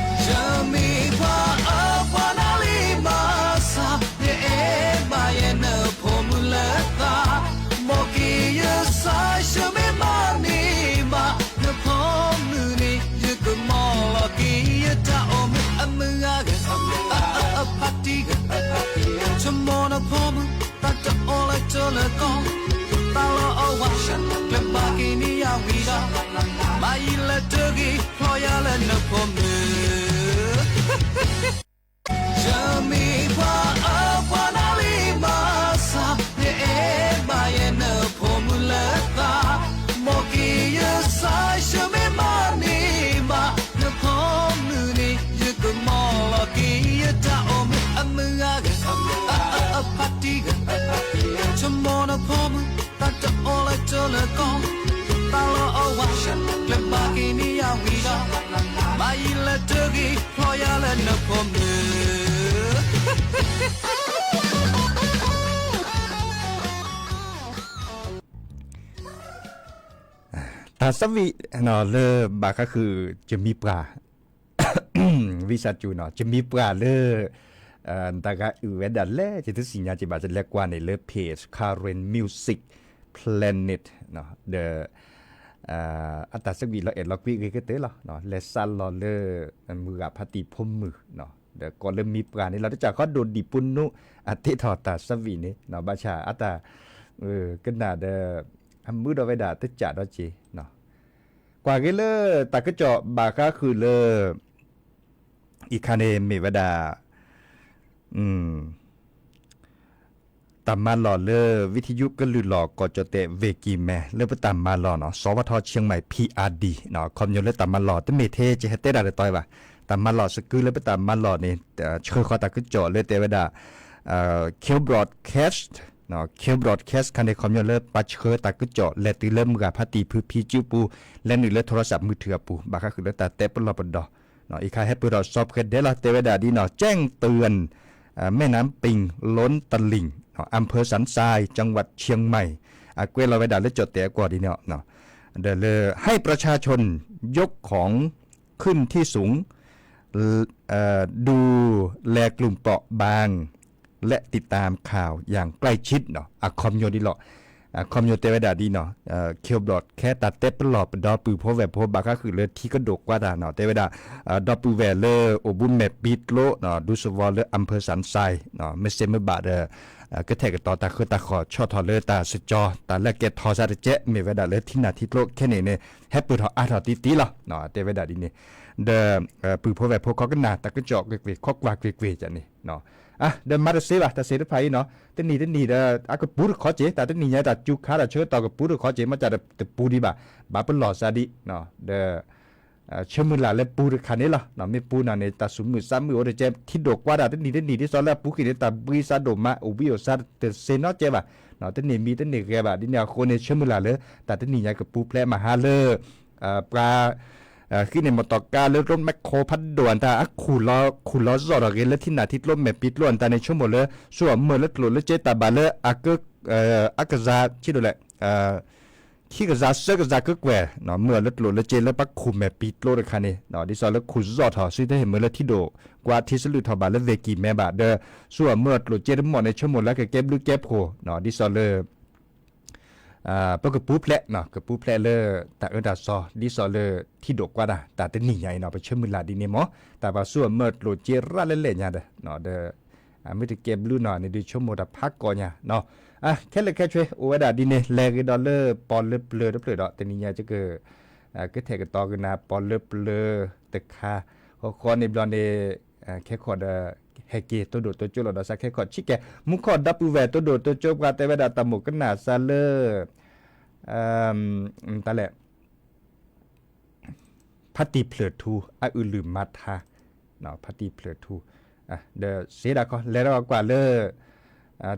်, ယမံၤပှၢ်ဧၢ ပှၤနၤလံမၤစၢ်, ယအဲၣ်ဘၣ်ယဲနဖိမုၣ်လၢသး, မ်က့ၤယစၢ် ယမ့ၢ်မၤန့ၢ်ဘၣ် နဖိမုၣ်န့ၣ် ယကမီၢ်လီၤက့ၤယတၢ်အိၣ်မူ အမုၢ်ဂၤဧၢ, အဖါတံၢ်ဧၢ, ဆိကမိၣ်နဖိမုၣ် တၢ်တအိၣ်လၢကၠိလၢကီၢ်, တၢ်လီၢ်အဝၤ ကျဲဘၣ်က့ၤန့ၢ်ယၤဝံၤဒီး, မၤယံာ်လၢတဂ့ၤ ဖျီယၤလၢနဖိမုၣ် ယမံၤပှၢ်ဧၢ ပှၤနၤလံမၤစၢ်, ယအဲၣ်ဘၣ်ယဲနဖိမုၣ်လၢသး, မ်က့ၤယစၢ် ယမ့ၢ်မၤန့ၢ်ဘၣ် နဖိမုၣ်န့ၣ် ယကမီၢ်လီၤက့ၤယတၢ်အိၣ်မူ အမုၢ်ဂၤဧၢ, အဖါတံၢ်ဧၢ, ဆိကမိၣ်နဖိမုၣ် တၢ်တအိၣ်လၢကၠိလၢကီၢ်, တၢ်လီၢ်အဝၤ ကျဲဘၣ်က့ၤန့ၢ်ယၤဝံၤဒီး, မၤယံာ်လၢတဂ့ၤ ဖျီယၤလၢနဖိမုၣ် တၢ်သးဝံၣ်လၢဘၣ်ဃးဃုာ် ယမံၤပှၢ် ဝံသးစူၤနီၤ ယမံၤပှၢ်လၢ တၢ်ဂၤအုၣ်ဝဲဒၣ်လဲၣ် ယတသ့ၣ်ညါက့ဘၣ် ယလဲၤကွၢ်န့ၣ်လၢ page Karen Music Planet ဒီး အတၢ်သးဝံၣ်လီၤအဲၣ်လီၤကွံဂ့ၤကတၢၢ်လီၤ. လဲၤစးလီၤလၢ မုၢ်ဂၤဖါတံၢ်ဖိမုၣ် ဒီးကိးလၢမံၤပှၢ်န့ၣ်လီၤ တကးဃီဒိၣ်ဒံးပူၤနူ အတ့ထီၣ်တၢ်သးဝံၣ်န့ၣ် ဘၣ်ဆၣ်အတၢ် ကနၣ်ဒီး အမုာ်ဒီးဝဲဒၣ်တကးဒီးက့ၤ ကွၢ်က့ၤလၢတၢ်ကစီၣ်ဘၣ်ဃးဃုာ်လၢ အံၤခါန့ၣ်မ့ၢ်ဝဲဒၣ် တၢ်မၤလီၢ်လၢ ဝံထယုကလုၢ်လီၢ် ကီၢ်ကၠီၣ်တဲၣ် ဝ့ၢ်ကံၢ်မဲ လၢပတၢ်မၤလီၢ်နီၤ စဝထ Chiang Mai P R D ခီပညီလၢတၢ်မၤလီၢ် တမ့ၢ်ထဲယဟဲတဲတၢ်တတီၤဘၣ် တၢ်မၤလီၢ်စကုလၢပတၢ်မၤလီၢ်န့ၣ် ဆှၢဃီၤတၢ်ကစီၣ်လၢတဲဝဲဒၣ် Q Broadcast, Q Broadcast ခါန့ၣ် ခီပညီလၢပှၤဆှၢတၢ်ကစီၣ်လဲၤတုၤလၢမုၢ်ဂၤဖါတံၢ်ဖုဖံစုပူၤ လဲၤနုာ်လၢ โทรศัพท์มือถือ အပူၤ ဘၣ်ဃးဃုာ်လၢတၢ်တဲပလီၢ်ပဒီၢ် အံၤခါဟဲပၢၢ်ထီၣ်စီၤပှဲၤဒဲးလီၤ တဲဝဲဒၣ်ဒ်နီၤ แจ้งเตือน แม่น้ำปิงล้นตลิ่ง อำเภอสันทราย จังหวัดเชียงใหม่ အကွဲးလီၤဝဲဒၣ်လၢကၠီၣ်တဲာ်အကွီၢ်ဒ်န့ၣ် ဒီးလၢ ให้ประชาชนยกของขึ้นที่สูง ดูแลกลุ่มเปราะบาง และติดตามข่าวอย่างใกล้ชิด အခီပညီဒ်လီၤ. အခီပညီတဲဝဲဒၣ်ဒ်န့ၣ် Kblock ခဲတၢ်တဲပလီၢ်ပဒီပုၢ်ဖိဝဲၢ်ဖိဘၣ်ဃးဃုာ်လၢထံကဒိၣ်ကွၢ်တၢ်န့ၣ် တဲဝဲဒၣ် ဒီပုၢ်ဝဲၢ်လၢအိၣ်ဘူးမဲာ်ပံၤကျိ ဒူသဝီလၢ อำเภอสันทราย မ့ၢ်စ့မ့ၢ်ဘၣ်ဒီး ကထဲးကတီၤတၢ်ဃၢတၢ်ဃီၤ ဆီၣ်ထီၣ်လၢတၢ်စှၤကၠီၤ တၢ်လဲၤကဲၤထီၣ်စးတကဲး မ့ၢ်ဝဲဒၣ်လၢထံနၢ်ထံကျိခဲန့ၣ်န့ၣ် ဟဲပၢၢ်ထီၣ်အါထီၣ်တံၢ်တံၢ်လီၤ. တဲဝဲဒၣ်ဒ်န့ၣ် ဒီး ပုၢ်ဖိဝဲၢ်ဖိခီကနၣ် တၢ်ကစီၣ်ကွ့ၢ်ကွ့ၢ် ခီကွၢ်ကွ့ၢ်ကွ့ၢ်န့ၣ် ဒီးမၤတသ့ဘၣ် တၢ်သ့ၣ်တဖၣ်အံၤန့ၣ် တနံၣ်တနံၣ်ဒီး အကပူၤတခီက့ၤ တၢ်တနံၣ်ညါတၢ်စူၤခါတၢ်ဆၢကတီၢ်ကပူၤတခီက့ၤ မ့ၢ်တၢ်တပူၤဒံးဘၣ် ဘၣ်ပလီၢ်စးဒံး ဒီး ဆၢမုၢ်လၢ်လၢပူၤတခါန့ၣ်လီၤ. မ့ၢ်ပူၤန့ၣ်န့ၣ် တၢ်သူၣ်မုာ်သးမုာ်အိၣ်တကဲး ထံဒိၣ်ကွၢ်တၢ်တနံၣ်တနံၣ် ဒ်သိးလၢအပူၤကွံာ်န့ၣ် တၢ်ဘှံးသးဒိၣ်မး အိၣ်ဘှံးအိၣ်သါတသ့နီတကဲးဘၣ်. တနံၣ်မံၤတနံၣ်ဂဲၤဘၣ် ဒ်န့ၣ်အဃိန့ၣ် ဆၢမုၢ်လၢ်လၢ တၢ်တနံၣ်ညါကပူၤဖျဲးမဟါလၢ ပှၤ ဃ့န့ၣ်မတီၢ်ကါလၢကျိ မ့ၢ်ခိၣ်ဖးဒိၣ်အတၢ် အခူၣ်လီၤ ခူၣ်လီၤစီၣ်ထီၣ်ဂ့ၤလၢထံနၢ်ထံကျိမဲာ်ပံၤကျိအတၢ်န့ၣ် ဆိကမိၣ်လၢ ဆူအမၢၢ်လၢကျိၣ်လၢစ့တၢ်ဘၣ်လၢ အက အကစၢ် ဆံးဒိၣ်လဲၣ် ခံကစၢ်သၢကစၢ်ကကွဲၢ် မၢၢ်လၢကျိၣ်လၢစ့လၢပှၤခူၣ်မဲာ်ပံၤကျိတခါန့ၣ် ဒ်သိးလၢခူၣ်စီၣ်ထီၣ် ဆူတဟ့ၣ်မၢလၢထံဒိၣ်ကွၢ်ထံဆလုၣ်ထီၣ်ဘၣ်လၢ ဝ့ၢ်ကံၢ်မဲဘၣ် ဒီး ဆူအမၢၢ်ကျိၣ်စ့တမီၢ်န့ၣ် ဆိကမိၣ်လၢကကဲဘျုးကဲဖှိၣ် ဒ်သိးလၢ ပကပူၤဖျဲး ကပူၤဖျဲးလၢတၢ်အၢတၢ်သီ ဒ်သိးလၢထံဒိၣ်ကွၢ်တၢ် တၢ်တနံၣ်ညါအံၤန့ၣ် ပဆၢမုၢ်လၢ်ဒ်န့ၣ်မ့ၢ် တၢ်ပှၤဆူအမၢၢ်ကျိၣ်စ့ရၣ်လၢလဲၣ်ညါဒီး ဒီး မ့ၢ်တကဲဘျုးနီၢ်န့ၣ် ဒုးဆိကမိၣ်တၢ်ဖးကီညါ ခဲလၢာ်ခဲဆ့ အိၣ်ဝဲဒၣ်ဒ်န့ၣ် လဲၤဂ့ၤဒီးလၢပီၣ်လၢပျၢၤတဖျၢၣ်ဒီး တနံၤညါက ကထဲးကတီၤကနၤ ပီၣ်လၢပျၢၤတခါ ဃီဃီန့ၣ်ဘျီန့ၣ် ခဲခီၣ်ဒီး ဟဲက့ၤတိၢ်ဒိၣ်တိၢ်ကၠိလီၤဒီးစးခဲခီၣ်ဆံးကဲ မူခီၣ်ဒီပုၢ်ဝဲၢ်တိၢ်ဒိၣ်တိၢ်ကၠိပှၤ တဲဝဲဒၣ်တၢ်မိၣ်ကနၣ်စးလၢ တၢ်လဲၣ် ဖါတံၢ်ဖျၢၣ်ထူ အအုၣ်လုၢ်မၤထါ ဖါတံၢ်ဖျၢၣ်ထူ ဒီးစ့ဒၣ်ခီ လဲၤဒီးကွၢ်လၢ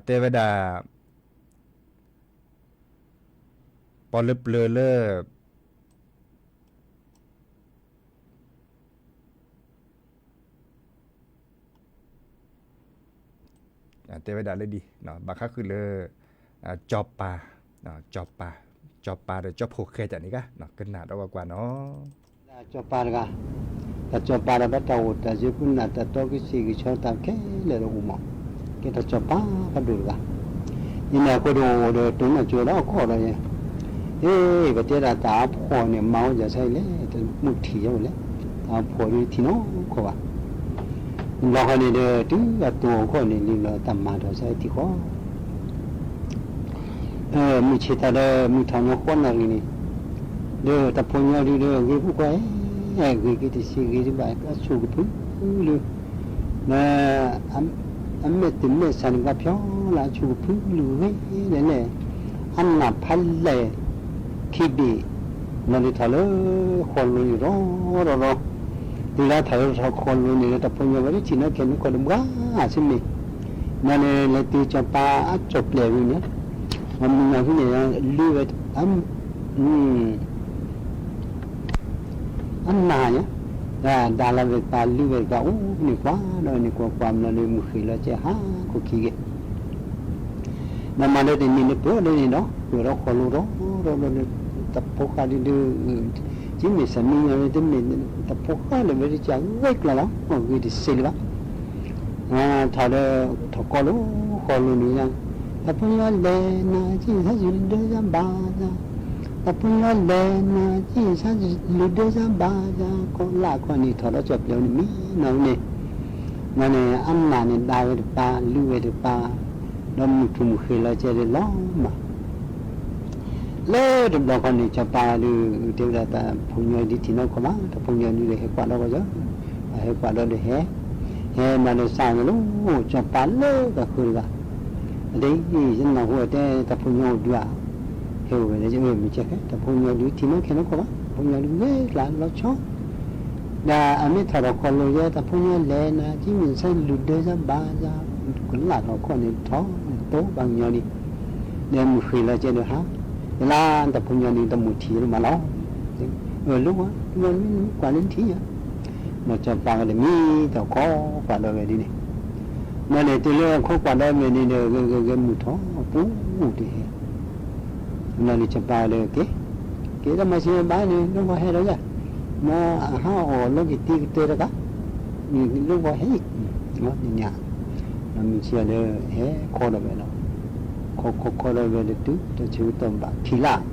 တဲဝဲဒၣ် ပီၣ်လၢပျၢၤလၢ တဲဝဲဒၣ်လၢဒ် ဘၣ်ဃးဃုာ်လၢ စီၤပၤ စီၤပၤ စီၤပၤဒီးကၠီဖိၣ်ဃဲတၢ်န့ၣ်ဂ့ၤ ကနၣ်ဒီးဝဲကွၢ်နီၤ စီၤပၤတဂၤ တၢ်စီၤပၤဒီးဘၣ်တၢ်အိၣ်တၢ်ယၢဖုနၢ် တၢ်တီကစ့ၢ်ကဆီတၢ်ခဲလၢာ်ဒီးအိၣ်မး ကဲတၢ်စီၤပၤဖးဒိၣ်တဂၤ ယန့ၣ်အဃိဒီးအိၣ်ဒီးတိၢ်နီၣ်ကၠိဒီးကီၢ်ဒီးယဲ ဟ့ၣ် ပတဲဒၣ်တၢ်အဖှီၣ်န့ၣ် မၤဝဲဒ်ဆၣ်အံၤလဲၣ် တမုၢ်ထံၣ်ယဲဝဲလဲၣ် တၢ်အဖှီၣ်ဒ်ထံၣ်နီၢ်ခီဘၣ် ဘျီဃီန့ၣ်ဒီး တုၤအတိၢ်အဃီန့ၣ် လံဘျီတၢ်မၤဒီးဆၣ်အံၤထံၣ်ဃီ မုၢ်ဆ့ၣ်ထီၣ်ဒီး မုၢ်ထီၣ်ညီဃီနၣ်ရံၣ်န့ၣ် ဒီးတၢ်ဖိညီဒုဒီး ဂ့ၤဖုကွၢ် ဂ့ၤက့ၤတဆံးဂ့ၤဒံးဘၣ် အဆူၣ်ကဖုလူၤ ဒီး အမဲာ်တမဲာ်ဆှးန့ၣ် ကဖျီလၢအဆူၣ်ကဖုလူၤဂ့ၤလဲၣ်လဲၣ် အနၢ်ဖးလဲၢ် ခံဘ့ၣ် ဘျီဒုးထီၣ်လၢဃီလိၤန့ၣ်ရီၣ်ရီၣ်ရီၣ် တုၤလၢထီၣ်လၢထီၣ်ဃီလိၤန့ၣ်ဒီး တၢ်ဖိညီဝဲဒၣ်ထံၣ်နီၢ်ခဲနီၢ်ခီဒီးဘှါဆ့မ့ၢ် ဘျီန့ၣ် လဲၤတုၤစီၤပၤအစီၣ်ပျဲၢ်ဝံၤန့ၣ် မုၢ်နီၢ်ဟံးန့ၣ် လုၢ်ဝဲ အနၢ်ညါ ဒါလီၤဝဲတပၤ လုၢ်ဝဲတပၤ အိၣ်န့ၣ်ကွၢ်ဒီးန့ၣ် ကွၢ်ကွၢ်ဘျီန့ၣ် မုၢ်ဃ့ၢ်လီၤကဲဟးခိၣ်ခံဂ့ၤ ဒီးမၤဒီးတနံၤန့ၣ်ပၢၢ်ဒီးန့ၣ်ဒီး ပၢၢ်ဒီးဃီလိၤဒီး ဒီး တၢ်ဖိဃၢ်ဒုဒု ကမ့ၢ်ဆၢမံညီၤန့ၣ် တမ့ၢ်တၢ်ဖိဃၢ်လၢၤဝဲတကးဂ့ၤကျီလီၤ ဂ့ၤတစ့လၢၤဘၣ် ထီၣ်ဒီး ထီၣ်ကီလိၤဃီလိၤန့ၣ် တၢ်ဖိညီလဲၤနၤ ကံၢ်ဆါယုၢ်ဒၢယါဘၣ်ယါ တၢ်ဖိညီလဲၤနၤ ကံၢ်ဆါယုၢ်ဒၢယါဘၣ်ယါ ကီလၢ်ခီန့ၣ် ထီၣ်ဒီးစီၣ်ပျဲၢ်န့ၣ်မံနီၤန့ၣ် ဘျီန့ၣ် အနၢ်န့ၣ်ဒါဝဲတပၤ လုၢ်ဝဲတပၤ ဒီးမုၢ်ထူၣ်မုၢ်ဃ့ၢ်လီၤကဲဒီးလီၤမး လၢတဘျီဃီန့ၣ် စီၤပၤဒုး တဲဝဲဒၣ်တၢ်ဖိညီဒ်ထံၣ်နီၢ်ခီဘၣ် တၢ်ဖိညီဒုးဒီးဟဲကွၢ်ဒီးဝဲ ဟဲကွၢ်ဒီးဒီးဟဲ ဟဲမၤဒီးစၢ်န့ၣ်လီၤ စီၤပၤလၢတၢ်ဃၢတဂၤ အဒ်အံၤ ယနၢ်ဟူတဲ တၢ်ဖိညီအိၣ်ဒုးဧါ ဟဲအိၣ်ဝဲဒၣ် မ့ၢ်ကဲခဲ တၢ်ဖိညီဒုးထံၣ်နီၢ်ခဲနီၢ်ခီဘၣ် တၢ်ဖိညီဒုးဂ့ၤကျါလီၤဆီ ဒီးအမ့ၢ်ထီၣ်ဒီးဃီလိၤယဲ တၢ်ဖိညီလဲၤနၤ ကံၢ်မုၢ်ဆါယုၢ်ဒၢယါဘၣ်ယါ ကလၢ်ထီၣ်ခီန့ၣ်ထီၣ် တိဘၣ်ညီလံ ဒီးမုၢ်ဃ့ၢ်လီၤကဲဒီးဟါ ယလၢတၢ်ဖိညီဒုးတမိၣ်ထံၣ်ယဲလၢမးလီၤ အၢ လိၣ်ဝဲ မ့ၢ်ကွၢ်လၢနထံၣ်ယါ ဒီးစီၤပၤကဒီးမံတီၢ်ခီကွၢ်ဒီးဝဲဒ်န့ၣ် ဘျီန့ၣ် တုၤလၢခီကွၢ်ဒီးဝဲန့ၣ်ဒီး ဂဲၤဂဲၤဂဲၤမုၢ်ထီၣ်ပူၤတဟဲ နီၢ်န့ၣ်စီၤပၤဒီးက့ၤ, က့ၤဒီးမၤဆံးမၤဘၣ်န့ၣ် လိၣ်ဂီၤဟဲဒီးယၤ, မ့ၢ်အဟးအီၣ်လီၤက့ၤတံၤကတၢၢ်တဂၤ, န့ၣ်လိၣ်ဂီၤဟဲအံၤ, န့ၣ်ညါ, နီၢ်မုၢ်ဆ့ၣ်ဒီး ဟဲခီဒီးဝဲလီၤ, ခီခီခီဒီးဝဲဒီးတုၤတၢ်ဆၢကတီၢ်ဘၣ်ထံးလၢ်,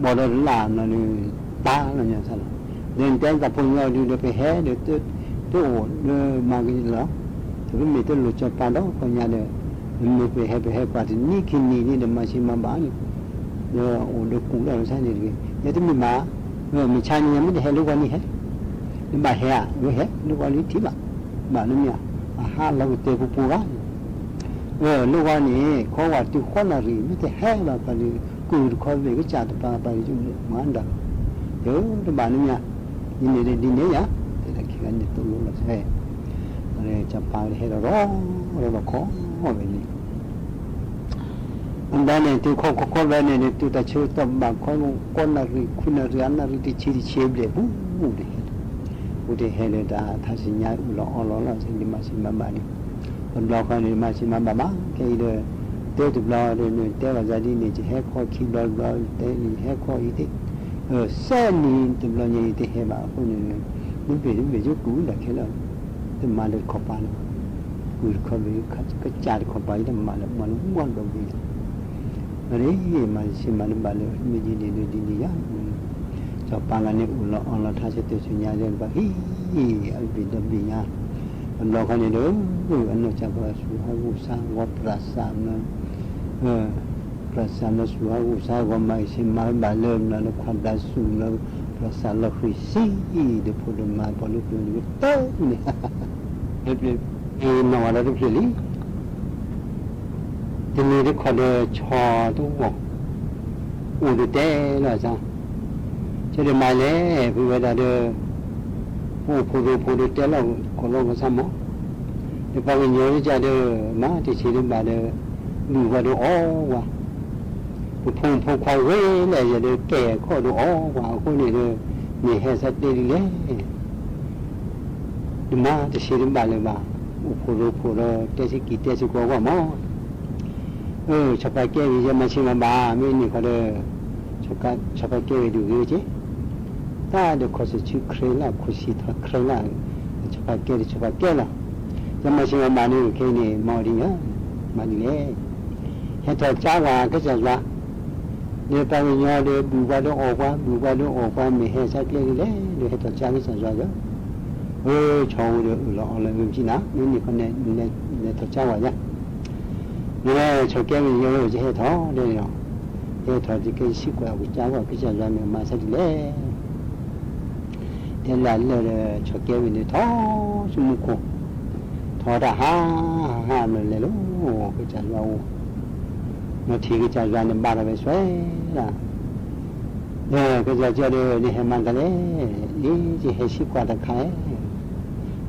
ဘီဒီးလၢ်နီၢ်န့ၣ်, တၢ်လီၤညါစၢ်လီၤ, ဒီးနတဲသးဖိညီဒုဒီးပဟဲဒီး တအိၣ်ဒီးမၤက့ၤလီၤ, တမ့ၢ်တလိၣ်စီၤပၤဒီးခီညါဒီး, မ့ၢ်ပဟဲပဟဲကွၢ်တနံၣ်ခံနံၣ်န့ၣ်ဒီးမၤဆံးမၤဘၣ်န့ၣ်, ဒီးအိၣ်ဒီးကူၣ်လီၤလၢဆါန့ၣ်တဂ့ၤ, ယတမ့ၢ်ဘၣ်, မုၢ်ဆါန့ၣ် ယမ့ၢ်တဟဲလိၣ်ဂီၤန့ၣ်ဟဲ, နဘၣ်ဟဲဧါ, ဝဲဟဲလိၣ်ဂီၤလံထံၣ်ဘၣ်, ဘၣ်နမ့ၢ်, အဟးလီၤကတၢၢ်ပူၤပူၤဂၤ, လိၣ်ဂီၤန့ၣ် ခီဝဲတုၤဃီနၣ်ရံၣ် မ့ၢ်တဟဲဘၣ်ပှၤဒီး ကုၢ်တခီဘ့ၣ်ကစၢ်တပၤပၤဒီး မၤဒၣ်, ယတဘၣ်နမ့ၢ်, ယန့ၣ်ဒီးဒ်န့ၣ်ယါ, တဲဒၣ်ခံဂၤန့ၣ်သိၣ်လိလီၤဆဲး, စီၤပၤတဟဲဒီး ဒီးခီဝဲန့ၣ် အဘျီန့ၣ် တုၤခီခီခီဘျီန့ၣ် တုၤတၢ်ဆၢကတီၢ်ဘၣ်ခီ ဃိးနၣ်ရံၣ် ခွံနၣ်ရံၣ် အနၣ်ရံၣ်တဆံတဆံဘျဲၣ်ပူၤန့ၣ်, ပူၤတဟဲလၢတၢ်ထါစံးညါအုၣ်လီၤအီလီၤလီၤ စ့ၢ်ကီးမၤဆံးမၤဘၣ်န့ၣ်, တဘျီဃီန့ၣ် မၤဆံးမၤဘၣ်မး ခဲအံၤဒီး, တဲတဘျီဒီး နတဲဘၣ်စၢ်ဒ်န့ၣ် ယဟဲခီခံဘျီတဘျီ တဲန့ၣ် ယဟဲခီအံၤသ့ၣ်, စဲနံၤတဘျီညါအံၤ တဟဲဘၣ်အဃိန့ၣ်, နဘ့ၣ်တဘ့ၣ်ကကူၣ်ဒၣ်ခဲလၢာ်, တမၤလၢတခီပၤလၢၤဘၣ်, ကုၢ်တခီဘ့ၣ် ကစၢ်တခီပၤအံၤ တမၤလၢမၤလၢမီၢ်ဒီဘ့ၣ်လီၤ, အရ့ မၤဆံးမၤတဘၣ်လၢ မ့ၢ်ဒ်န့ၣ်ဒီးဒ်န့ၣ်ယါ, စီၤပၤဂၤန့ၣ် အုၣ်လီၤအီလီၤထါဆၢတဲာ်ဆူညါဒီး ပှၤဟံး အဘ့ၣ်ဒီဘ့ၣ်ညါ, တဘျီဃီန့ၣ်ဒီး, အနီၢ်ကစၢ်ပှၤစူၤဟးဂီၤစးဂီၤပြးစးမး ပြးစးလီၤစူၤဟးဂီၤစးဂီၤ မၤဆံးမၤဘၣ်လၢမနုၤလၢခွါဒါစူၤလီၤ, ပြးစးလီၤဃံၤဆံး ဒီးဖိဒီးမါပှၤလၢပျၢၤန့ၣ်ကတၢၢ်န့ၣ်, နီၢ်ဝဲဒီးတဖျၢၣ်လံ, တနံၤတခီဒီးဆီတဂီၢ်, အိၣ်ဒီးတဲလီၤစၢ်, ဆိဒီးမၤလဲၣ် ဖုဝဲဒၣ်ဒီး, ပအိၣ်ဖိသိဖိဒီးတဲလီၤကိးလီၤကစၢ်မး, ဒီးပှၤကညီဒ်ကၢ်ဒီး, မၤတဆံးတဘၣ်ဒီး, ဘုၣ်ပှၤဒီးအီၣ်ပှၤ, ပဖိမုၣ်ဖိခွါဂ့ၤလဲၣ်ယဲဒီးကဲၣ်ခီၣ်ဒီးအီၣ်ပှၤအဃိန့ၣ်ဒီး, မ့ၢ်ဟဲဆါတဲဒ်လဲၣ် တမၤတဆံးတဘၣ်လၢၤဘၣ်, အိၣ်ဖိသိဖိဒီးတဲစ့ၢ်ကီးတဲစ့ၢ်ကီးကွၢ်မး, အၢ စီၤပၤကဲဝံၤယဲမၤဆံးမၤဘၣ် မ့ၢ်န့ၣ်ဃီဒီး, စီၤပၤကဲဝံၤဒုးဂ့ၤဝဲက့ၤ, တၢ်ဒီးခီၣ်စ့ၣ်ဆူခရံာ်လၢ် ခိၣ်ဆံၣ်ထီၣ်ခရံာ်လၢ်, စီၤပၤကဲဒီးစီၤပၤကဲလီၤ, ယဲမၤဆံးမၤဘၣ်န့ၣ် ခဲအံၤန့ၣ် မၤအီၤဒ်ညါ, မၤဒ်လဲၣ် ဟဲထီၣ်ကၠါဝဲကစၢ်ယွၤ, ဒီးပှၤကညီဒီးဘုၣ်ပှၤဒီးအီၣ်ပှၤ ဘုၣ်ပှၤဒီးအီၣ်ပှၤ မ့ၢ်ဟဲဆါကျဲဒ်လဲၣ် ဒီးဟဲထီၣ်ကၠါကစၢ်ယွၤဒီး, အၢ ဆီအိၣ်ဒီးအုၣ်လီၤအီလီၤဂ့ၤပထံၣ်နၤ မ့ၢ်န့ၣ်ဃီန့ၣ်, လဲၤထီၣ်ကၠါဝဲယါ, မ့ၢ်လၢဆီၣ်ကဲဝံၤယဲ ယဟဲထီၣ်ဒ်န့ၣ်လီၤ, ယဟဲထီၣ်က့ၤကဲယစံးကွၢ်ကစၢ်ဝဲကစၢ်ယွၤမ့ၢ်မၤဆါဒ်လဲၣ် တဲလၢလၢာ်ဒီး ဆီၣ်ကဲဝံၤန့ၣ်ထီၣ်ဆူမူခိၣ်, ထီၣ်တၢ်ဟါ, ဟါမ့ၢ်လဲၤလီၤ, ကစၢ်ယွၤအိၣ်, နီၢ်ထံၣ်ကစၢ်ယွၤန့ၣ်ဘါထီၣ်ဝဲစွဲဒၣ်, ကစၢ်ယွၤဒီး နဟဲမၤတၢ်လဲၣ်, အ့ ယဟဲစံးကွၢ်တၢ်ခါ,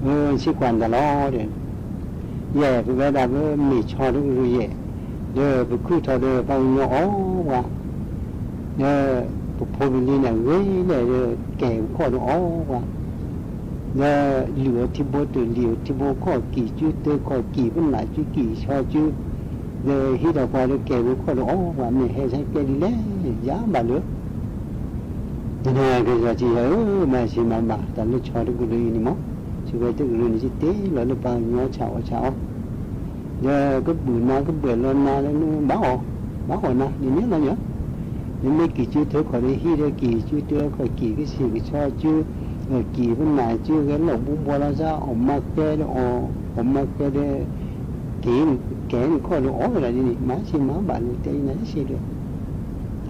အၢ စံးကွၢ်နတၢ်လီၤဒီး ယဲၢ် ပဝဲဒၣ်ပမ့ၢ်ဆီတကရၢယဲၢ်, ဒီးပခုၣ်ထီၣ်ဒီးပှၤကညီအီၣ်ပှၤ, ဒီးပဖိပလံၤန့ၣ်ဂ့ၤလဲၣ်ဒီးကဲၣ်ခီၣ်ဒီးအီၣ်ပှၤ, ဒီးလုၢ်အီၤထံဘိတၢၢ် လံၢ်အီၤထံဘိခီၣ် ကံၢ်ကၠူတၢခီၣ် ကံၢ်ပနၢ်ကၠူ ကံၢ်ဆီကၠူ, ဒီးဟံးထီၣ်ပှၤဒီးကဲၣ်ဝဲခီၣ်ဒီးအီၣ်ပှၤ မ့ၢ်ဟဲဆါကျဲဒ်လဲၣ် ယါဘၣ်လၢ ကစၢ်ယွၤဧၢ, မၤဆံးမၤဘၣ် တၢ်လၢဆီတကရၢအံၤန့ၣ်မး, စံးဝဲတကရၢန့ၣ် ယတဲလီၤလၢပှၤကညီဆၣ်အီၣ်ဆၣ်အီ, ဒီးကဘုၣ်နၤကဘှဲၣ်လီၤနၤလၢနဘၣ်အီၣ်, ဘၣ်အီၣ်နၤ ဒ်န့ၣ်လီၤန့ၣ်, နမ့ၢ်ကံၢ်ကၠူတၢခီၣ်ဒီးဟံးဒီးကံၢ်ကၠူတၢခီၣ် ကံၢ်ကစ့ၢ်ကဆီကၠူ, ကံၢ်ပနၢ်ကၠူ ဂဲၤလီၢ်ဘူးဘှီလီၤစၢ် အီၣ်မၤဃဲဒီးအီၣ်, အီၣ်မၤဃဲဒီး က့ၤကဲၣ်န့ၣ်ခီၣ်ဒီးအီၣ်ဝဲဒၣ်ဒ်န့ၣ် မၤဆံးမၤဘၣ်လၢတဲအံၤနၤတစဲးဒီး, တၢ်လၢယ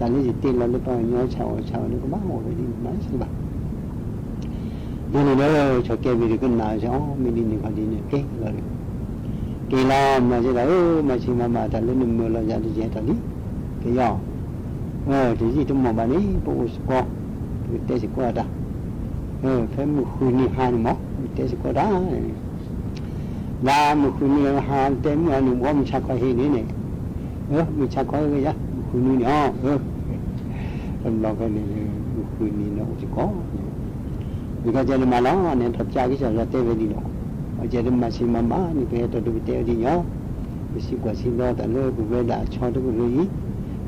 တဲလီၤလၢပှၤကညီဆၣ်အီၣ်ဆၣ်အီဒီးကဘၣ်အီၣ်ဝဲဒ်န့ၣ် မၤတစဲးဘၣ်, ဒ်န့ၣ်ဒီး ဆီၣ်ကဲဝံၤဒီးကနၣ်အီၤ မ့ၢ်ဒ်န့ၣ်ခီဒ်န့ၣ် က့ၤလီၤဒီး, က့ၤလီၤ မၤစ့ၢ်ဒီး မၤဆံးမၤဘၣ် တၢ်လၢနမၢလီၤယၤဒီးယဟဲထီၣ်လံ, က့ၤယီၤ, တယံာ်တမီၢ်ဘၣ်န့ၣ် ပအိၣ်စ့ၢ်ကီး, ပကတဲစ့ၢ်ကီးတၢ်, ဖဲမုၢ်ဃုနံၤဟါန့ၣ်မး ပကတဲစ့ၢ်ကီးတၢ် ဒ်မုၢ်ဃုနံၤဟါတဲမုၢ်အနုၤ ဘီမုၢ်ဆါခီဟ့ၣ်န့ၣ်န့ၣ်, မုၢ်ဆါခီဟ့ၣ်ယၤ မုၢ်ဃုနံၤန့ၣ်အီၤ, တဘျီဃီန့ၣ် မုၢ်ဃုနံၤန့ၣ်အိၣ်စ့ၢ်ကီး, ယကစၢ်ဒၣ်မၤလီၤန့ၣ် ထီၣ်ကၠါကစၢ်ယွၤတဲဝဲဒ်လီၤ, အကဲဒၣ်မၤဆံးမၤဘၣ်န့ၣ် ပဟဲထီၣ်ဒီးပတဲဝဲဒ်ညီ, ပစံးကွၢ်စံးဒီးတၢ်လၢပဝဲဒၣ်အဆီတကရၢအံၤ,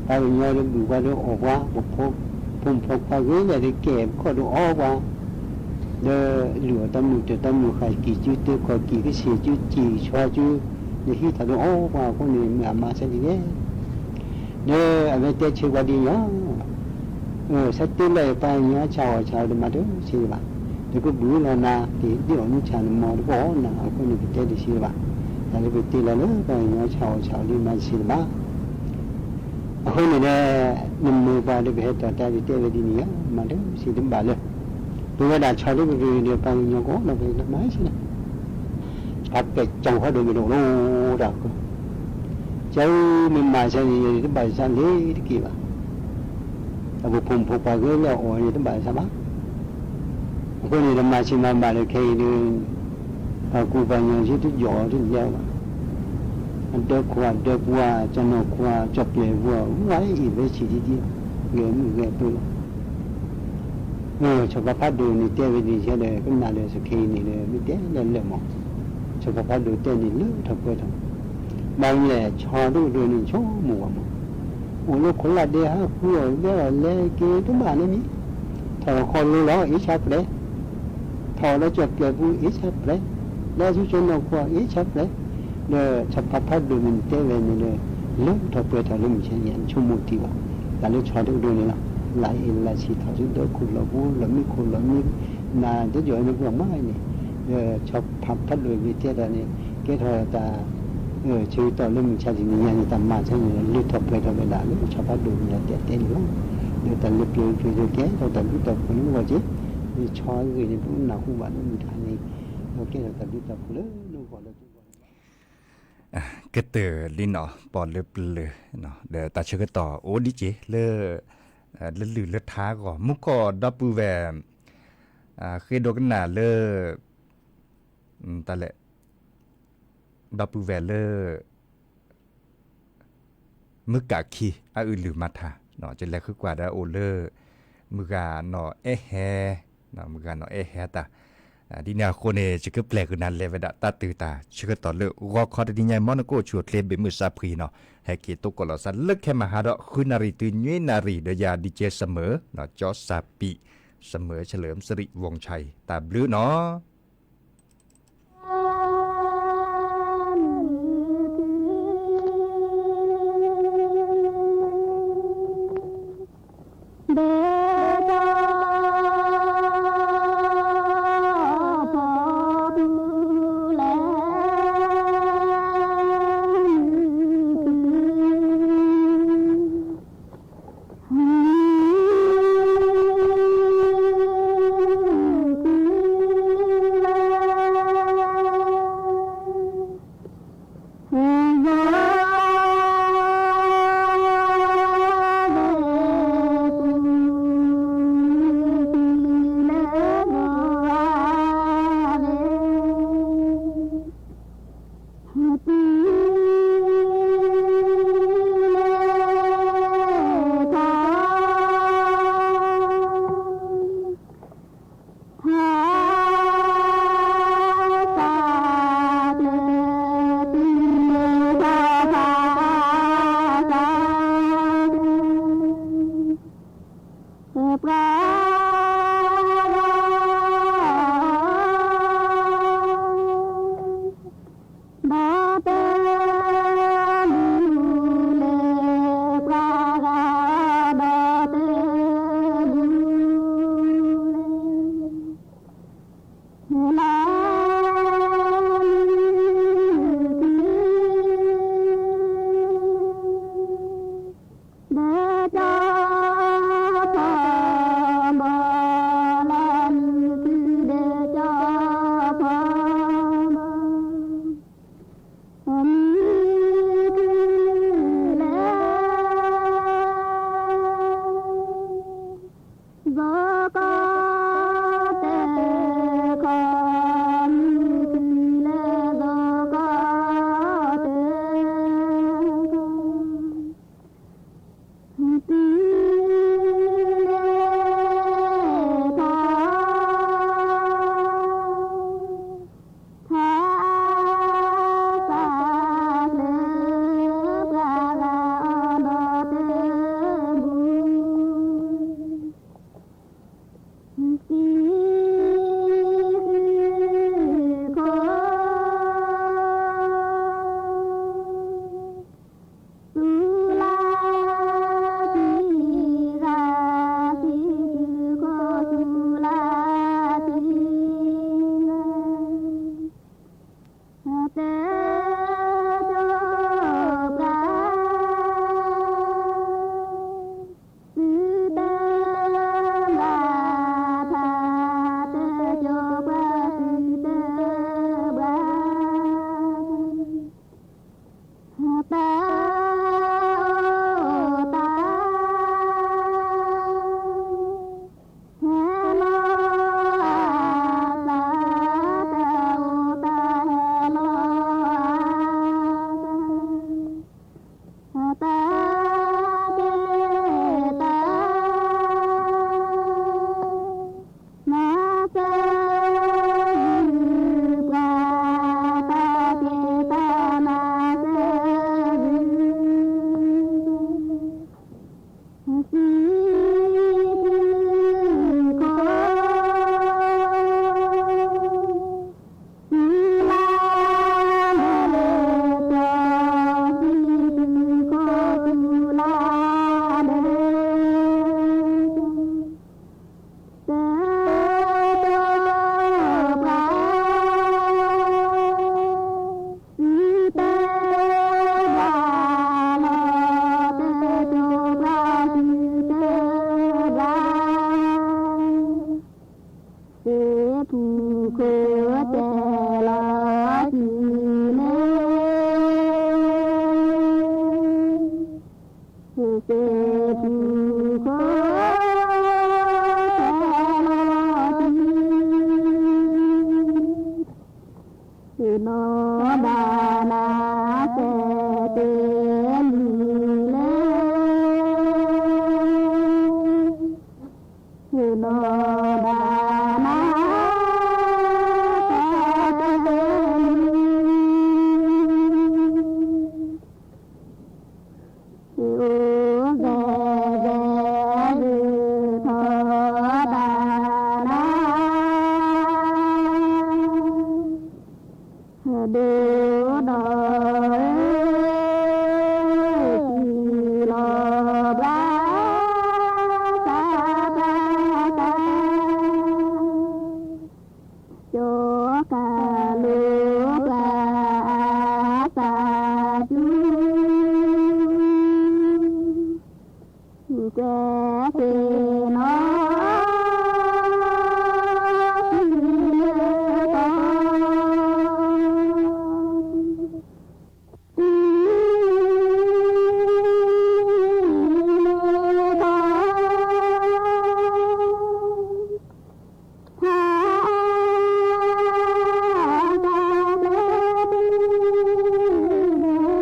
ပ ပှၤကညီဒီးဘုၣ်ပှၤဒီးအီၣ်ပှၤ, ပဖိမုၣ်ဖိခွါဂ့ၤလၢာ်ဒီးကဲပခီၣ်ဒီးအီပှၤ, ဒီးလုၢ်အီၣ်တၢ်မုာ်တၢ်တၢ်မုာ် ဃာ်ကံၢ်စုတၢခီၣ်ကံၢ် ကဆံၣ်စုကံၢ်ဆှီစု, ဒီးဟံးထီၣ်ဒီးအီပှၤအဃိန့ၣ် မ့ၢ်အမၤဆါဒ်လဲၣ်. ဒီးအဝဲတဲဆၢပှၤဒ်ညီ, ဆၢတဲလၢပှၤကညီဆၣ်အီၣ်ဆၣ်အီတမၤတစ့ဘၣ်, ဒီးကဘုးလီၤနၤ, ကဒ်အီၣ်မူဆၣ်နမီၤတကအီၣ်နၤအဃိန့ၣ် ကတဲတစ့ဘၣ်, တၢ်လၢပတဲလီၤလၢပှၤကညီဆၣ်အီၣ်ဆၣ်အီဒ်မၤတစ့ဘၣ်. အဃိန့ၣ်ဒီး နမ့ၢ်ပှၤဒီးပဟဲတီၢ်တၢ်ဒုးတဲဝဲဒ်န့ၣ်ဧါ, မၤတစ့တဘၣ်လၢ ပဝဲဒၣ်ဆီဒိၣ်ကရၢဒီးပှၤကညီကအိၣ်လီၤ ပမၤစ့ၢ်လီၤ. ပှၤပဲာ်ကၠီၤဖးဒိၣ်မ့ၢ်တအိၣ်လီၤတၢ်အဃိ, ကၠီမ့ၢ်မၤဆါန့ၣ် တဘၣ်ဆါလ့ၤတက့ၢ်ဘၣ်. အပဖိမုၣ်ဖိခွါဂ့ၤလၢအီၣ်န့ၣ် တဘၣ်ဆါဘၣ်. အဃိန့ၣ် တမၤဆံးမၤဘၣ်လၢခဲအံၤဒီး ပှၤကူပှၤညီဆံတယီၣ်တလဲဘၣ်. အဒၢခိၣ်အဒၢပူၤ ကၠီနီၢ်ခိၣ် ကၠီပျဲၢ်ပူၤ ဝဲအံၤဝဲဆံးဒ်ဒ် ဂဲၤမုၢ်ဂဲၤပၢၢ်လီၤ. ဆီဖါဖးဒိၣ်န့ၣ်တဲဝဲဒ်ဆဲဒီး ကနၣ်ဒီးစခဲအံၤန့ၣ်ဒီး မ့ၢ်တဲလၢလၢာ်မး, ဆီဖါဖးဒိၣ်တဲန့ၣ်လၢထီၣ်ပှဲၤထီၣ်, ဘၣ်မနုၤလဲၣ် ဆီဒိၣ်ကရၢန့ၣ် ဆိကမိၣ်ဝဲမး, အိၣ်လၢခိလၢဒဲဟးဃုအီၣ်ဝဲအီၣ်လဲၤက့ၤတဘၣ်န့ၣ်မ့ၢ်, ထီၣ်ဃီလိလီၤ အ့ၣ်ဆါပျဲၢ် ထီၣ်လၢကၠီပျဲၢ်ပူၤ အ့ၣ်ဆါပျဲၢ်, လဲၤဆူကၠီနီၢ်ခိၣ် အ့ၣ်ဆါပျဲၢ်, ဒီးဆီဖါဖးဒိၣ်မ့ၢ်တဲဝဲန့ၣ်ဒီး လၢထီၣ်ပှဲၤထီၣ်လၢမုၢ်ဆါန့ၣ် ဆိကမိၣ်တံၢ်ဘၣ်, တၢ်လၢဆီဒိၣ်ကရၢန့ၣ်လီၤ. လၢအ့ၣ်လၢဆံးထီၣ်ဆူဒၢခိၣ်လီၤပူၤ လီၤမံခိၣ်လီၤမံ, နၤတယီၣ်အံၤနပှၤမၤအံၤန့ၣ်, ဒီးဆီဖါဖးဒိၣ်မ့ၢ်တဲတၢ်န့ၣ် ကဲထီၣ်တၢ် ဆၢကတီၢ်လၢမုၢ်ဆါတနံၤညါန့ၣ် တၢ်မၤဆါန့ၣ် လၢထီၣ်ပှဲၤထီၣ်ဝဲဒၣ်လၢဆီဖါဒိၣ်မ့ၢ်တၢ်တဲတဲန့ၣ်လီၤ. ဒီးတၢ်လၢပျၢၤပျၢၤဒီးကဲထီၣ်တၢ်ဘျုးတၢ်ဖှိၣ်လၢမုၢ်ဂီၤက့ၤ, ဒီးဆီအဂ့ၢ်န့ၣ် ပနၢ်ဟူဘၣ်လၢမုၢ်တဟါန့ၣ်, ဒီးကဲထီၣ်တၢ်ဘျုးတၢ်ဖှိၣ်လၢလၢဂီၢ်လၢ ကတၢၢ်လံနီၤ ပီၣ်လၢပျၢၤ, ဒီးတၢ်ဆၢကတီၢ်အိၣ်ဒံးက့ၤလၢ လၢလုၢ်လၢထါအဂီၢ် မူကီၢ်ဒီပုၢ်ဝဲၢ် ဃ့ဒိကနၣ်လၢ တၢ်လဲၣ် ဒီပုၢ်ဝဲၢ်လၢ မုၢ်ကးခံ အအုၣ်လုၢ်မၤထါ, ကလဲၤဃုကွၢ်ဒီးအိၣ်လၢ မုၢ်ဂၤနီၢ်အဲၣ်ဟဲ, မုၢ်ဂၤနီၢ်အဲၣ်ဟဲတၢ်, ဒ်န့ၣ်အဃိန့ၣ် ယကပျဲၢ်ကွံာ်နၤလဲၤဝဲဒၣ်တၢ်တုၤတၢ်ဆၢကတီၢ်လၢဂီၤခီတနံၤညါ မ်နကအိၣ်ဆူၣ်အိၣ်ချ့ဘၣ်မုာ်စၢ်ဖှံနီၤ, ဟဲက့ၤသကိးလီၤသးလၢခဲမဟါဒီး ဃုနၣ်ရံၣ်တုၤနွံနၣ်ရံၣ် ဒီးယၤ DJ စမၢၢ်, ကၠီစၢ်ပံး, စမၢၢ် เฉลิมสิริวงศ์ชัย တၢ်ဘျုးနီၤ. အိၣ်ဂဲၤဂဲၤဂ့ၤထီၣ်ဘၣ်နၤ, ဒိၣ်ဒီး စံၣ်လီၤဘျါသးသးသး ကၠီကၤလိၤပှၤအသးစူၤ ကွဲသ့ၣ်နီၣ် သုလၢကီၢ် သုလၢ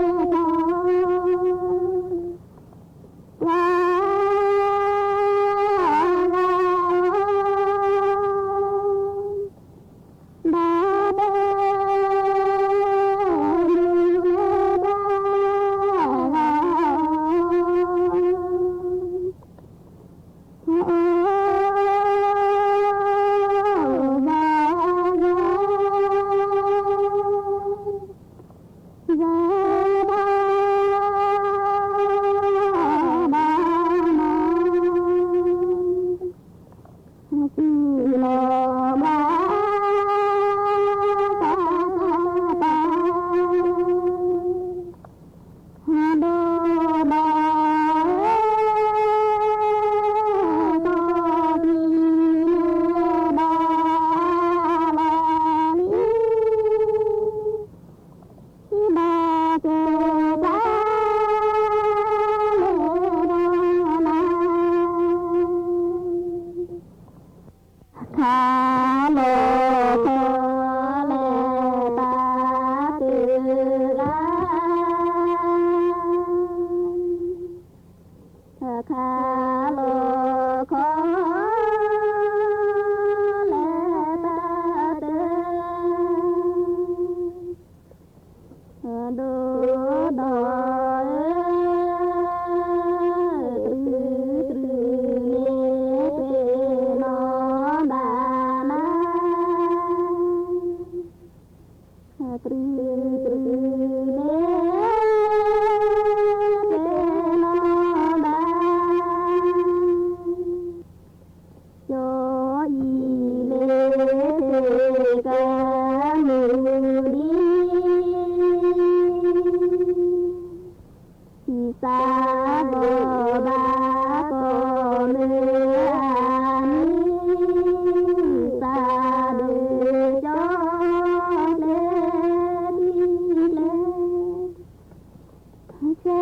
ကီၢ် ဖးအါတၢ်ဘျၢ သုလၢကီၢ် ကွၢ်ဂၤ ဘၣ်ဘၣ် မုၢ်လၢဘၣ်ဂၤ အိၣ်ဘၣ်ဂၤ ဂၤဘၣ်ဘၣ် စံၣ်လီၤဘျါ ဒိၣ်ဒီး ကီၢ်ပယီၤလၢဘၣ်လီၤလံ ဘၣ်ကဲဘၣ် လၢဘၣ်လီၤ ခးလီၤခီလဲၣ် တၢ်တဂၤ ခးလီၤခီလဲၣ် တၢ်တဂၤ ဒိၣ်ဒီး တြူၢ်တြူၢ်န့ၣ် ပ့ၤနီၣ်ဘၣ်နၤ တြူၢ်တြူၢ်န့ၣ် ပ့ၤနီၣ်ဘၣ် ကၠီအံၤလၢသ့ၣ်ကမူၣ်ဒံး သးဘီၣ်ဘၣ်ကီၢ်မုၢ်အါမံၤ သးဒုးကၠီကျဲဒ်လဲၣ် ကဲကဲ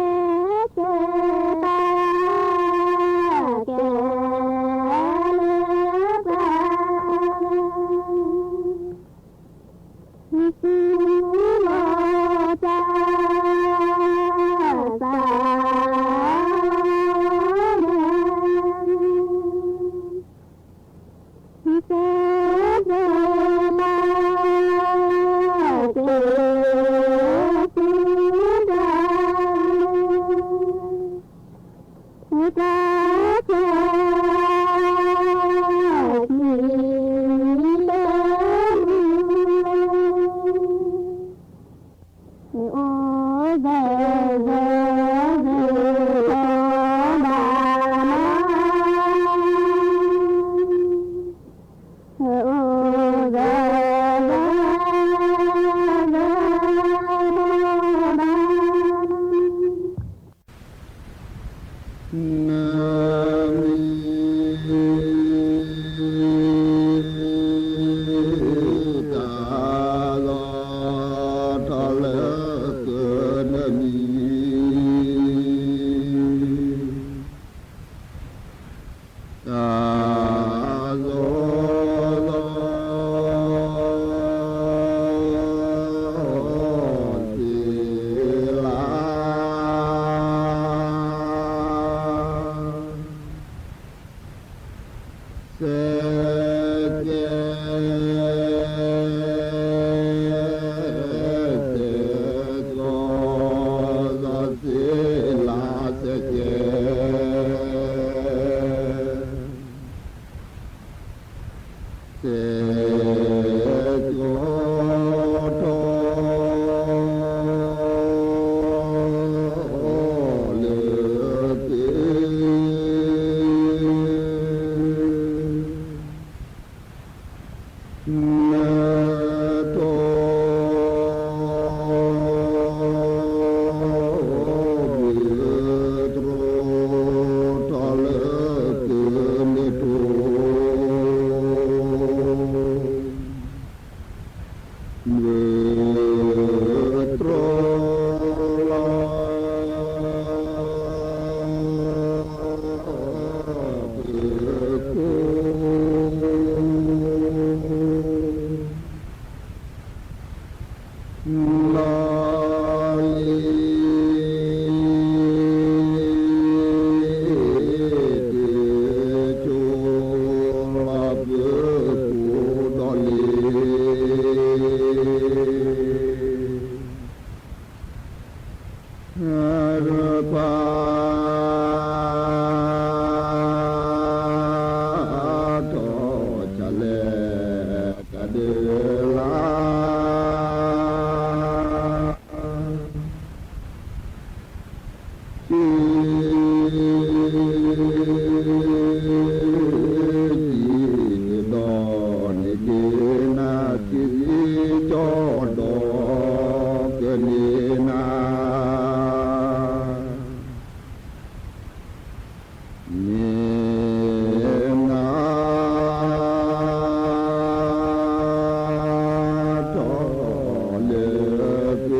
တၢ် ကဲလၢပှၤ သုလီၤတၢ် သး ကဲကဲတၢ် ကဲသုတၢ် ကဲကဲ သုတၢ် အိၣ်ဂဲၤဂဲၤဂ့ၤ ကီဘၣ်နၤ အိၣ်ဂဲၤဂဲၤဂ့ၤ ကီဘၣ်နၤ တၢ်လီၤထီၣ်လၢကနံၤ တၢ်လီၤလီၤ သ့လၢ လၢစဲးကဲ စဲးကၠီထီၣ်လၢက့ နထီၣ် ဘုတြီထီၣ်လၢက့ နထီၣ် ဘုတြီလၢ က့ လီၤလံ တကၠိလီၤပကိးဒီးလံ ပၢ် ထီၣ်ဆၣ်လဲၣ် ကဒုးလၢ ကံ ကံ ဒီးန့ၣ်က့ၤနၤ ကံကၠီဒီးကန့ၢ်နၤ မ့ၢ်နၤ ထီၣ်လၢက့ န ဝ့ၢ်ထံ ထီၣ်လၢက့ န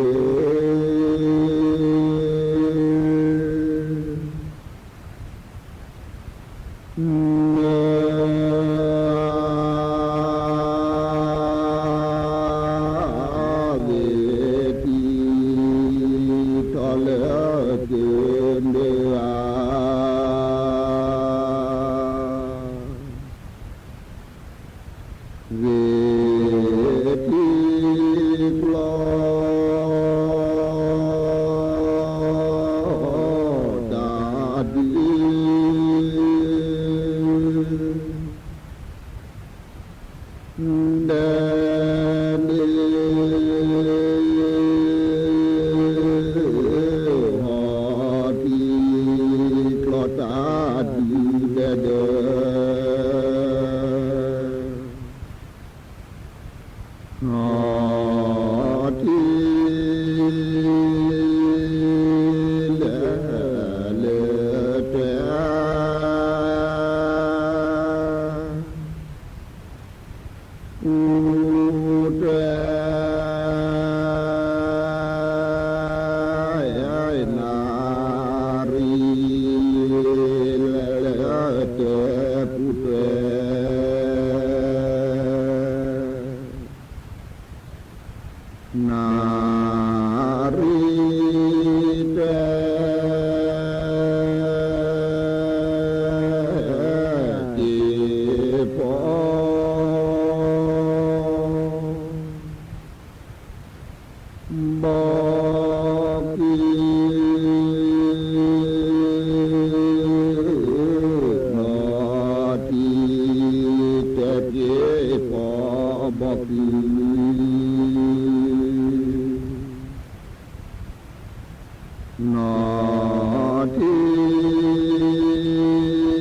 ဝ့ၢ်ထံကျီ တၢ်ဒုး ဒဲးဒဲး ဟီၣ်ထံကျီ တၢ်ဒုးဒဲးဒဲး ဟီၣ်ထံ လဲၤလၢတဲ ပူၤတဲ နၣ်ရံၣ် လဲၤလၢတဲပူၤတဲ နၣ်ရံၣ်တဲ က့ၤဖီ ဘီကံ နီၣ်ထံ တဲက့ၤဖီဘီကံ နီၣ်ထံ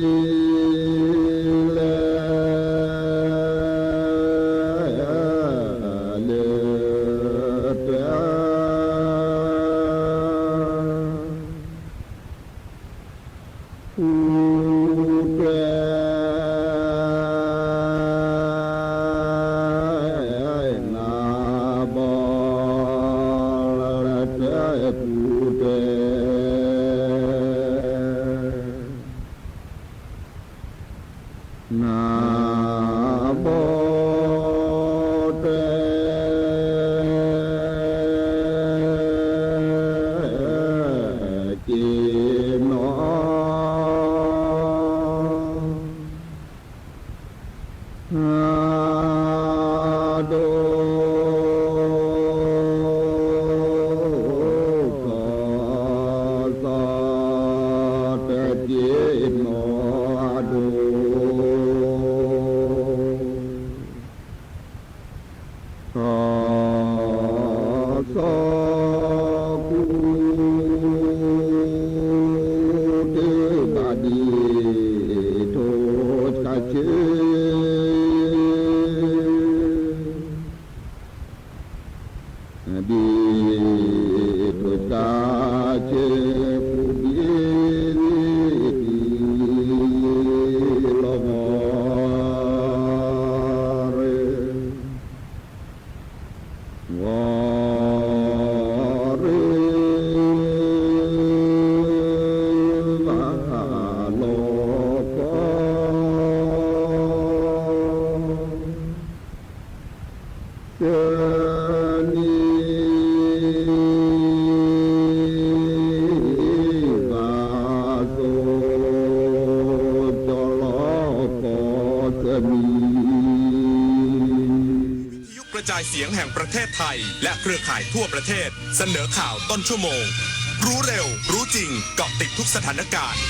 လဲၤ လၢတဲ ပူၤတဲ နၢ်ဘီ လၢတဲပူၤတဲ နၢ်ဘီတဲ က့ၤနီၣ် ဒိၣ် ထီၣ်သီ กระจายเสียงแห่งประเทศไทยและเครือข่ายทั่วประเทศ เสนอข่าวต้นชั่วโมง รู้เร็ว รู้จริง เกาะติดทุกสถานการณ์